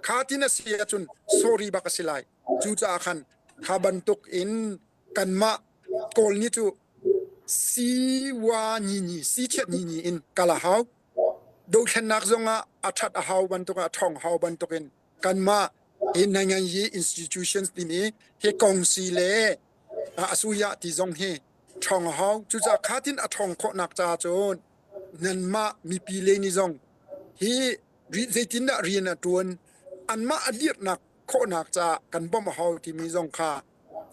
kha tin a si ahcun sorry bak a si lai cucaah khan kha bantuk in kanmah kawl nih cu siwa nyi nyi si chiat nyi nyi in kal a hau dothlennak zongah a that a hau bantuk a thong hau bantuk in kanmah hi Nanganyi institutions timi hi kongsi le asuya ti zong hi ṭhawng a hau. Cucaah kha tin a ṭhawng khawhnak ca cun nanmah mipi le nih zong hi zeitindah rian a ṭuan anmah a dirhnak khawhnak caah kan bawmh a hau timi zong kha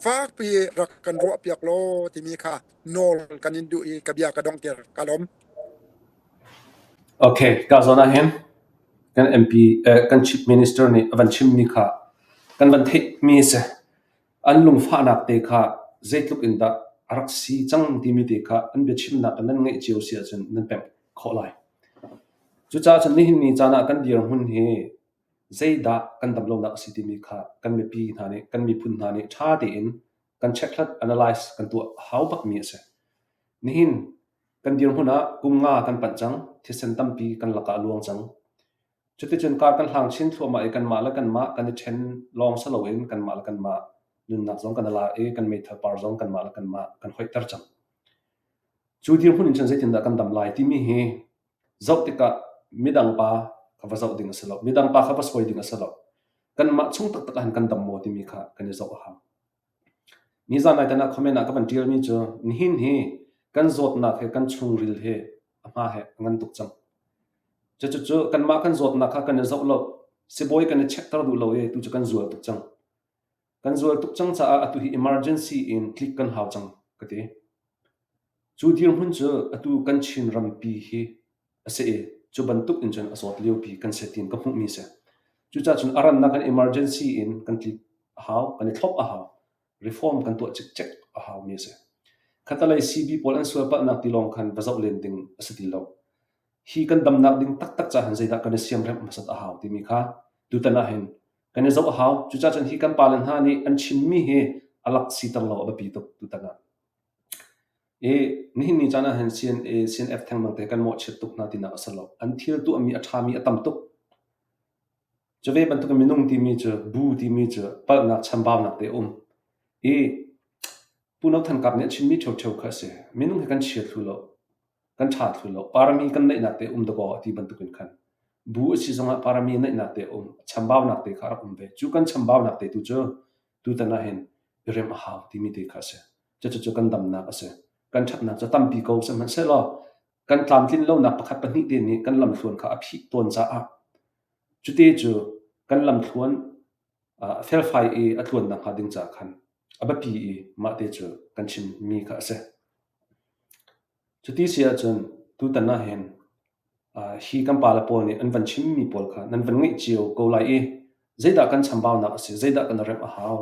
fakpi rak kan ruahpiak law timi kha nawl kan in duh i ka bia ka donghter ka lawm. Okay, ka zawn ah hin kan MP kan Chief Minister nih a van chimmi kha kan van theihmi a si. An lungfahnak te kha zeitluk in dah a rak si cang timi te kha an biachimnak in nan ngaih cio si ahcun nan pemh khawh lai. Cucaah cun nihin ni caan ah kan dirhmun hi zeidah kan dam lonak a si timi kha kan mipi hna nih kan miphun hna nih ṭha tein kan chekhlat analyze kan tuah a hau bakmi a si. Nihin Kan dirhmun ah kum nga kan panh cang, thisen tampi kan lakah a luang cang. Cuticun kar kan hlang chin thluahmah i kanmah le kanmah kan i ṭhen lawng si loin kanmah le kanmah nunnak zong kan i la i kan meithal par zong kanmah le kanmah kan hoihter cang. Cu dirhmun in cun zeitindah kan dam lai timi hi zoh tikah midang pa kha va zoh ding a si lo. Midang pa kha va sawi ding a si lo. Kanmah chung taktak ah hin kan dam maw timi kha kan i zoh a hau. Nizan nai tan ah comment ah ka van ṭialmi cu nihin hi kan zawtnak he kan chungril he a hma he a ngan tuk cang. Cucucu kanmah kan zawtnak kha kan i zoh lo, sibawi kan i check-ter duh lo i tu cu kan zual tuk cang. Kan zual tuk cang caah atu hi emergency in tlik kan hau cang ka ti. Cu dirhmun cu atu kan Chin rampi hi a si i cu bantuk in cun a zawt liopi kan si tiin ka hmuhmi a si. Cucaah cun a rannak in emergency in kan tlik a hau, kan i thlop a hau, reform kan tuah cikcek a haumi a si. Khatalei CB pawl an sualpalhnak ti lawng khan va zoh len ding a si ti lo. Hi kan damnak ding taktak ca hin zeidah kan i siamremh hmasat a hau timi kha tutan ah hin kan i zoh a hau. Cucaah cun hi kan pale hna nih an chimmi hi a lak siter lo a biapi tuk tutan ah. I nihin ni caan ah hin CNA, CNF thengmang te kan mawhchiat tuk hna tinak a si lo. An thil tuahmi a ṭhami a tam tuk. Cu ve bantuk in minung timi cu, bu timi cu palhnak chambaunak te a um. I Pu No Than Kap nih a chimmi ṭheoṭheo kha a si. Minung hi kan chia thlu lo. Kan ṭha thlu lo. Parami kan neihnak te um dakaw a ti bantuk in khan. Bu a si zongah parami neihnak te a um. Chambaunak te kha a rak um ve. Cu kan chambaunak te tu cu tutan ah hin i remh a hau timi te kha a si. Cucu kan damnak a si. Kan ṭhatnak cu tampi ko sihmanhsehlaw kan tlamtlin lonak pakhat pahnih te nih kan lamthluan kha a phih tawn caah cute cu kan lamthluan a felfai i a tluan nakhnga ding caah khan a biapi i mahte cu kan chimmi kha a si. Cuti si ahcun tutan ah hin hi kan pale pawl nih an van chimmi pawl kha nan van ngaih cio ko lai i zeidah kan chambaunak a si, zeidah kan remh a hau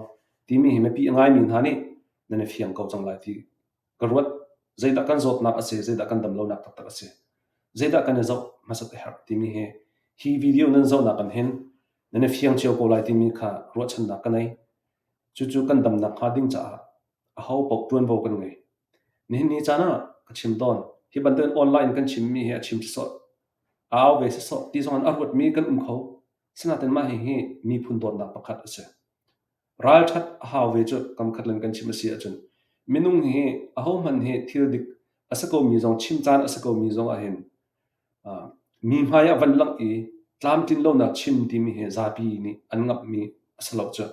timi hi mipi a ngaimi hna nih nan i fiang ko cang lai ti ka ruat. Zeidah kan zawtnak a si, zeidah kan damlonak taktak a si, zeidah kan i zoh hmasat a herh timi hi hi video nan zohnak in hin nan i fiang cio ko lai timi kha ruahchannak ka nei. Cucu kan damnak hnga ding caah aho paoh ṭuanvo kan ngei. Nihin ni caan ah ka chim tawn. Hi bantukin online kan chimmi hi a chim sawsawh, a au ve sawsawh ti zong in a ruatmi kan um kho. Sinain mah hihi miphun dawtnak pakhat a si. Ralṭhat a hau ve cu kamkhat lan kan chim a si ahcun minung hi ahohmanh hi thil dik a si komi zong chim caan a si komi zong ahhin mi hmai ah van langh i tlamtlin lonak chim timi hi zapi nih an ngamhmi a si lo cu.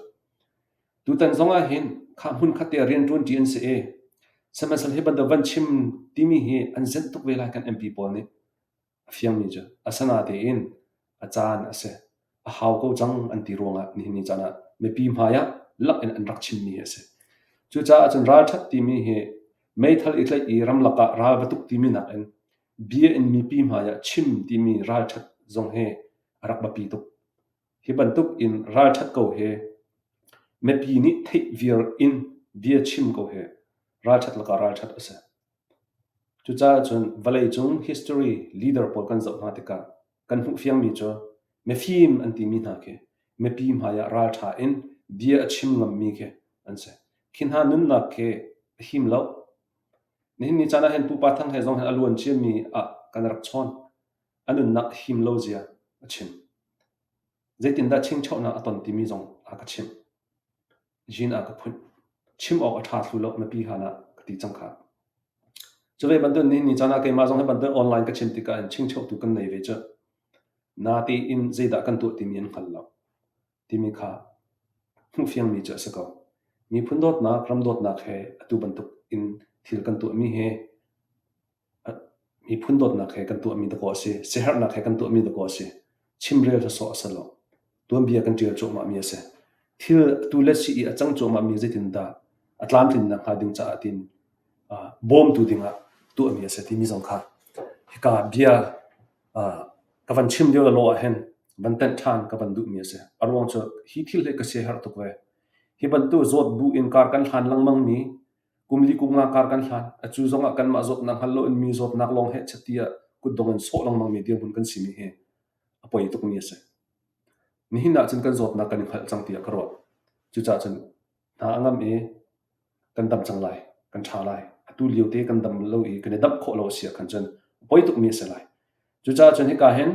Tutan zong ah hin kha hmunkhat te ah rianṭuanṭi an si i sihmanhsehlaw hi bantuk van chim timi hi an zenh tuk ve lai kan MP pawl nih. A fiangmi cu asinatein a caan a si. A hau ko cang an ti ruangah nihin ni caan ah mipi hmai ah lak in an rak chimmi hi a si. Cucaah cun ralṭhat timi hi meithal i tlaih i ramlak ah ral va tuk timi nakin bia in mipi hmai ah chim timi ralṭhat zong hi a rak biapi tuk. Hi bantuk in ralṭhat ko hi mipi nih theih viar in bia chim ko hi ralṭhat lakah ralṭhat a si. Cucaah cun vawleicung history leader pawl kan zoh hna tikah kan hmuh fiangmi cu mifim an timi hna khi mipi hmaiah ralṭha in bia a chim ngammi khi an si. Khi hna nunnak khi a him lo. Nihin ni caan ah hin pupa thang he zong hin a luan ciami ah kan rak chawn. A nunnak a him lo zia a chim. Zeitindah chingchohnak a ton timi zong a ka chimh. Zin a ka phunh. Chim awk a ṭha thlu lo mipi han ah ka ti cang kha. Cu ve bantuk nihin ni caan ah keimah zong hi bantuk online ka chim tikah in chingchohtu kan nei ve cu. Natein zeidah kan tuah timi an hngal lo timi kha hmuh fiangmi cu a si ko. Miphun dawtnak, ram dawtnak he atu bantuk in thil kan tuahmi hi Miphun dawtnak he kan tuahmi dakaw a si. Siaherhnak he kan tuahmi dakaw a si. Chimrel sawsawh a si lo. Tuanbia kan ṭial cuahmahmi a si. Thil atu le si i a cang cuahmahmi zeitindah a tlamtlinnak hnga ding caah tiin bawmtu dingah tuahmi a si timi zong kha hika bia ka van chim lio lalaw ah hin van tenh ṭhan ka van duhmi a si. A ruang cu hi thil hi ka siaherh tuk ve. Hi bantuk zawt bu in kar kan hlan lengmangmi Kum li kum nga kar kan hlan. Acu zongah kanmah zawtnak hngal loin mi zawtnak lawng hehchet tiah kutdong in sawh lengmangmi dirhmun kan simi hi a poi tukmi a si. Nihin ahcun kan zawtnak kan i hngalh cang tiah ka ruah. Cucaah cun hna a ngam i kan dam cang lai, kan ṭha lai. Atu lio te kan dam lo i kan i damh khawh lo a si ahkhan cun a poi tukmi a si lai. Cucaah cun hika hin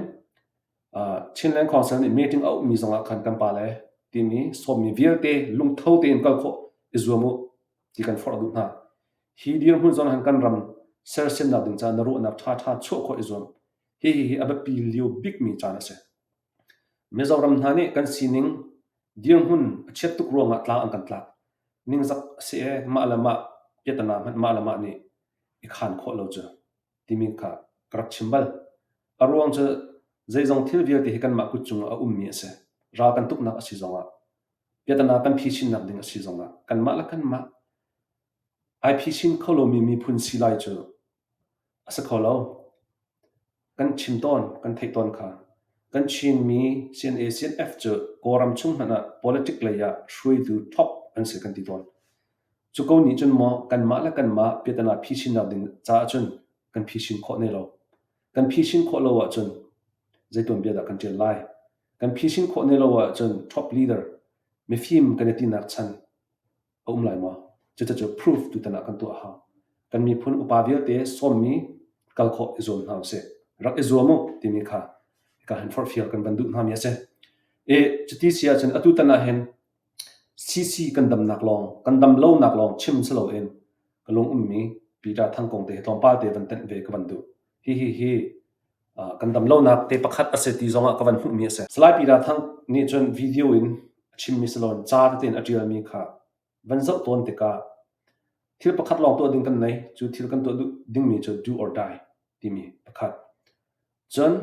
Chinland Council nih meeting a auhmi zongah khan kan pale timi sawmmi vialte lungtho tein kal khawh i zuam u ti kan forh duh hna. Hi dirhmun zong hin kan ram sersiamnak ding caah na ruahnak ṭhaṭha chuah khawh i zuam. Hihi hi a biapi lio bikmi caan a si. Mizoram hna nih kan sining dirhmun a chiat tuk ruangah tlang an kan tlak. Ningzak a si ee, mah le mah piatana hmanh mah le mah nih i khaan khawh lo cu timi kha ka rak chim bal. A ruang cu zeizong thil vialte hi kanmah kut cungah a ummi a si. Ral kan tuknak a si zongah piatana kan phisinnak ding a si zongah kanmah le kanmah ai phisin kho lomi miphun si lai cu a si kho lo. Kan chim tawn, kan theih tawn kha. Kan Chinmi CNA CNF cu Kawlram chung hmanh ah politic lei ah hruaitu top an si kan ti tawn. Cu ko nih cun maw kanmah le kanmah piatana phisinnak ding caah cun kan phisin khawh ne lo. Kan phisin khawh lo ahcun zei tuanbia dah kan ṭial lai? Kan phisin khawh ne lo ahcun top leader mifim kan i tinak chan a um lai maw? Cucu proof tutan ah kan tuah a hau. Kan miphun upa vialte sawmmi kal khawh i zuam hna usih. Rak i zuam u timi kha hika hin forhfial kan van duh hna mi a si. I cuti si ahcun atu tan ah hin CC kan damnak lawng, kan dam lonak lawng chim si loin ka lung ummi Peter Thang kong te hi tlawmpal te van tenh ve ka van duh. Hihi hi kan dam lonak te pakhat a si ti zongah ka van hmuhmi a si. Salai Peter Thang nih cun video in a chimmi si loin ca tete in a ṭialmi kha van zoh tawn tikah thil pakhat lawng tuah ding kan nei. Cu thil kan tuah duh dingmi cu do or die timi pakhat. Cun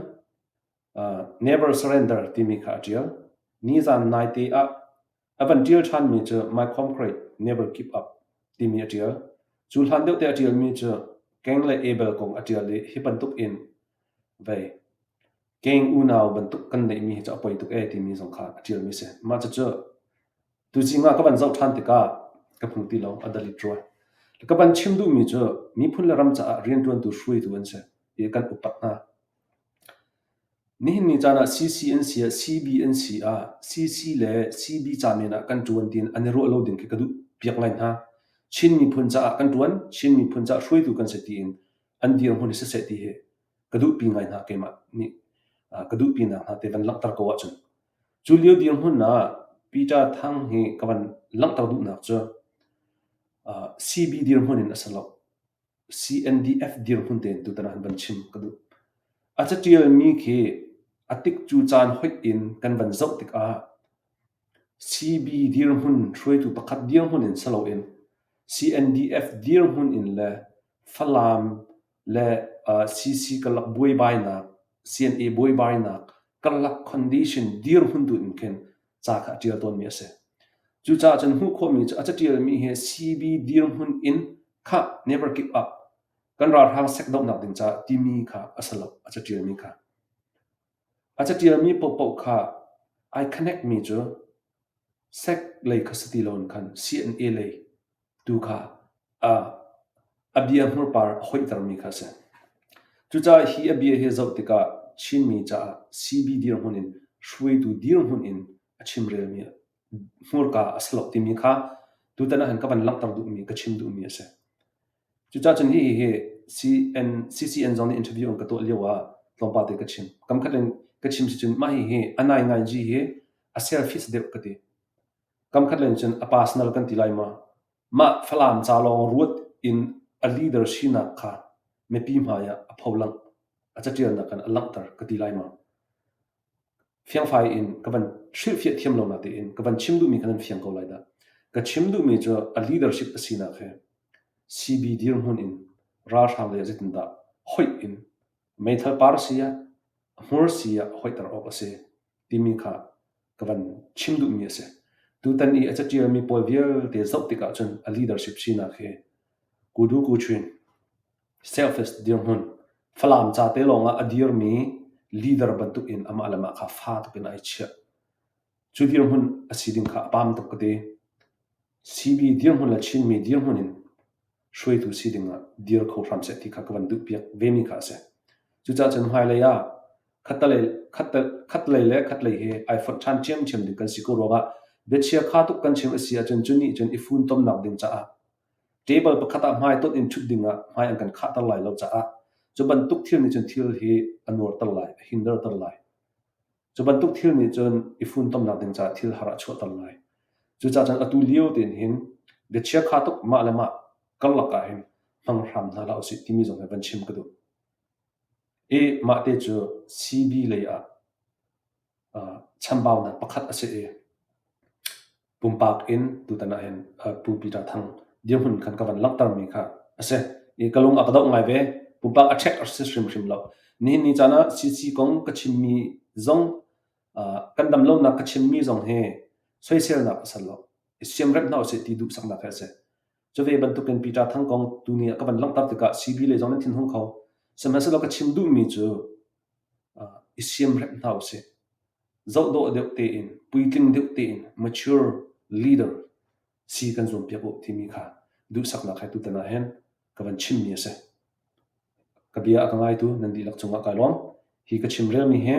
uh, never surrender timi kha a ṭial. Nizan naite ah A van ṭial ṭhanmi cu My Comrade Never Give Up timi a ṭial. Cu hlan deuh te a ṭialmi cu Cain le Abel kong a ṭial i hi bantuk in vei Cain unau bantuk kan neihmi hi cu a poi tuk ee timi zong kha a ṭialmi a si. Mah cucu tuzing ah ka van zoh ṭhan tikah ka hmu ti lo, a delete rua. Ka van chim duhmi cu miphun le ram caah rianṭuantu hruaitu an si i kan upat hna. Nihin ni caan ah CC an si ah CB an si ah CC le CB ca men ah kan ṭuan tiin an i ruah lo ding khi ka duh piak ngai hna. Chin miphun caah kan ṭuan, Chin miphun caah hruaitu kan si tiin an dirhmun hi siseh ti hi ka duhpi ngai hna keimah nih ka duhpinak hna te van langhter ko ahcun. Cu lio dirhmun ah Peter Thang hi ka van langhter duhnak cu CB dirhmun in a si lo. CNDF dirhmun tein tutan ah van chim ka duh. A caṭialmi khi a tikcu caan hoih in kan van zoh tikah CB dirhmun hruaitu pakhat dirhmun in si loin CNDF dirhmun in le Falam le CC karlak buaibainak. CNA buaibainak karlak condition dirhmun tu in khin ca kha a ṭial tawnmi a si. Cucaah cun hmuh khawhmi cu a caṭialmi hi CB dirhmun in khah never give up kan ralhrang sek dohnak ding caah timi kha a si lo a caṭialmi kha. A caṭialmi paohpaoh kha ai connect mi cu sek lei kha si ti loin khan CNA lei tu kha a bia hmurpar a hoihtermi kha a si. Cucaah hi a bia hi zoh tikah Chinmi caah CB dirhmun in hruaitu dirhmun in a chimrelmi hmurka a si lo timi kha tutan ah hin ka van langhter duhmi, ka chim duhmi a si. Cucaah cun hihi hi CN, CCN zong nih interview an ka tuah lio ah tlawmpal te ka chim. Kam khat in ka chim si cun mah hihi a nai ngai ji hi a selfish deuh ka ti. Kam khat len cun a personal kan ti lai ma. Mah Falam ca lawng ruat in a leader sinak kha mipi hmai ah a pholang, a catialnak kan a langhter ka ti lai ma. Fiangfai in ka van hrilhfiah thiam lo natein ka van chim duhmi kha nan fiang ko lai dah. Ka chim duhmi cu a leadership a sinak hi CB dirhmun in ralhrang lei ah zeitindah hoih in meithal par si ah a hmur si ah hoihter awk a si timi kha ka van chim duhmi a si. Tutan i a catialmi pawl vialte zoh tikah cun a leadership sinak hi kudu kuchin Selfish dirhmun, Falam ca te lawngah a dirmi leader bantuk in amah le mah kha fa tuk in ai chiah. Cu dirhmun a si ding kha a pam tuk ka ti. CB dirhmun le Chinmi dirhmun in hruaitu si ding ah dir kho hram seh ti kha ka van duh piak vemi kha a si. Cucaah cun hmailei ah khatlei le khatlei hi ai fonh ṭhan ṭhiamṭhiam ding kan si ko ruangah biachia kha tuk kan chim a si ahcun cu nih cun i funtomnak ding caah Table pakhat ah hmaitonh in ṭhut dingah hmai an kan khahter lai lo caah cu bantuk thil nih cun thil hi a nuarter lai, a hinderter lai. Cu bantuk thil nih cun i funtomnak ding caah thil har a chuahter lai. Cucaah cun atu lio tein hin biachia kha tuk mah le mah karlak ah hin hmang hram hna hlah usih timi zong hi van chim ka duh. I mah te cu CB lei ah chambaunak pakhat a si i pumpak in tutan ah hin Pu Peter Thang dirhmun khan ka van langhtermi kha a si. I ka lung a ka doh ngai ve. Pumpak a check a si hrimhrim lo. Nihin ni caan ah CC kong ka chimmi zong kan dam lonak ka chimmi zong hi soiselnak a si lo. I siamremh hna usih ti duhsaknak hi a si. Cu ve bantukin Peter Thang kong tuni ah ka van langhter tikah CB lei zong nan thinhung kho. Sihmanhsehlaw ka chim duhmi cu i siamremh hna usih. Zohdawh deuh tein, puitling deuh tein mature leader si kan zuampiak u timi kha duhsaknak he tutan ah hin ka van chimmi a si. Ka bia a ka ngaitu nan dihlak cungah kai lawm. Hi ka chimrelmi hi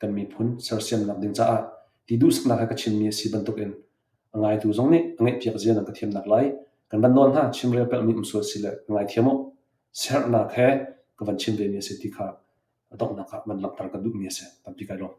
kan miphun sersiamnak ding caah ti duhsaknak he ka chimmi a si bantukin a ngaitu zong nih a ngaihpiak zia nan ka thiamnak lai. Kan van nawl hna chimrel pelhmi um sual si le ka ngaithiam u. Siaherhnak he ka van chim vemi a si ti kha a donghnak ah van langhter ka duhmi a si. Tampi kai lawm.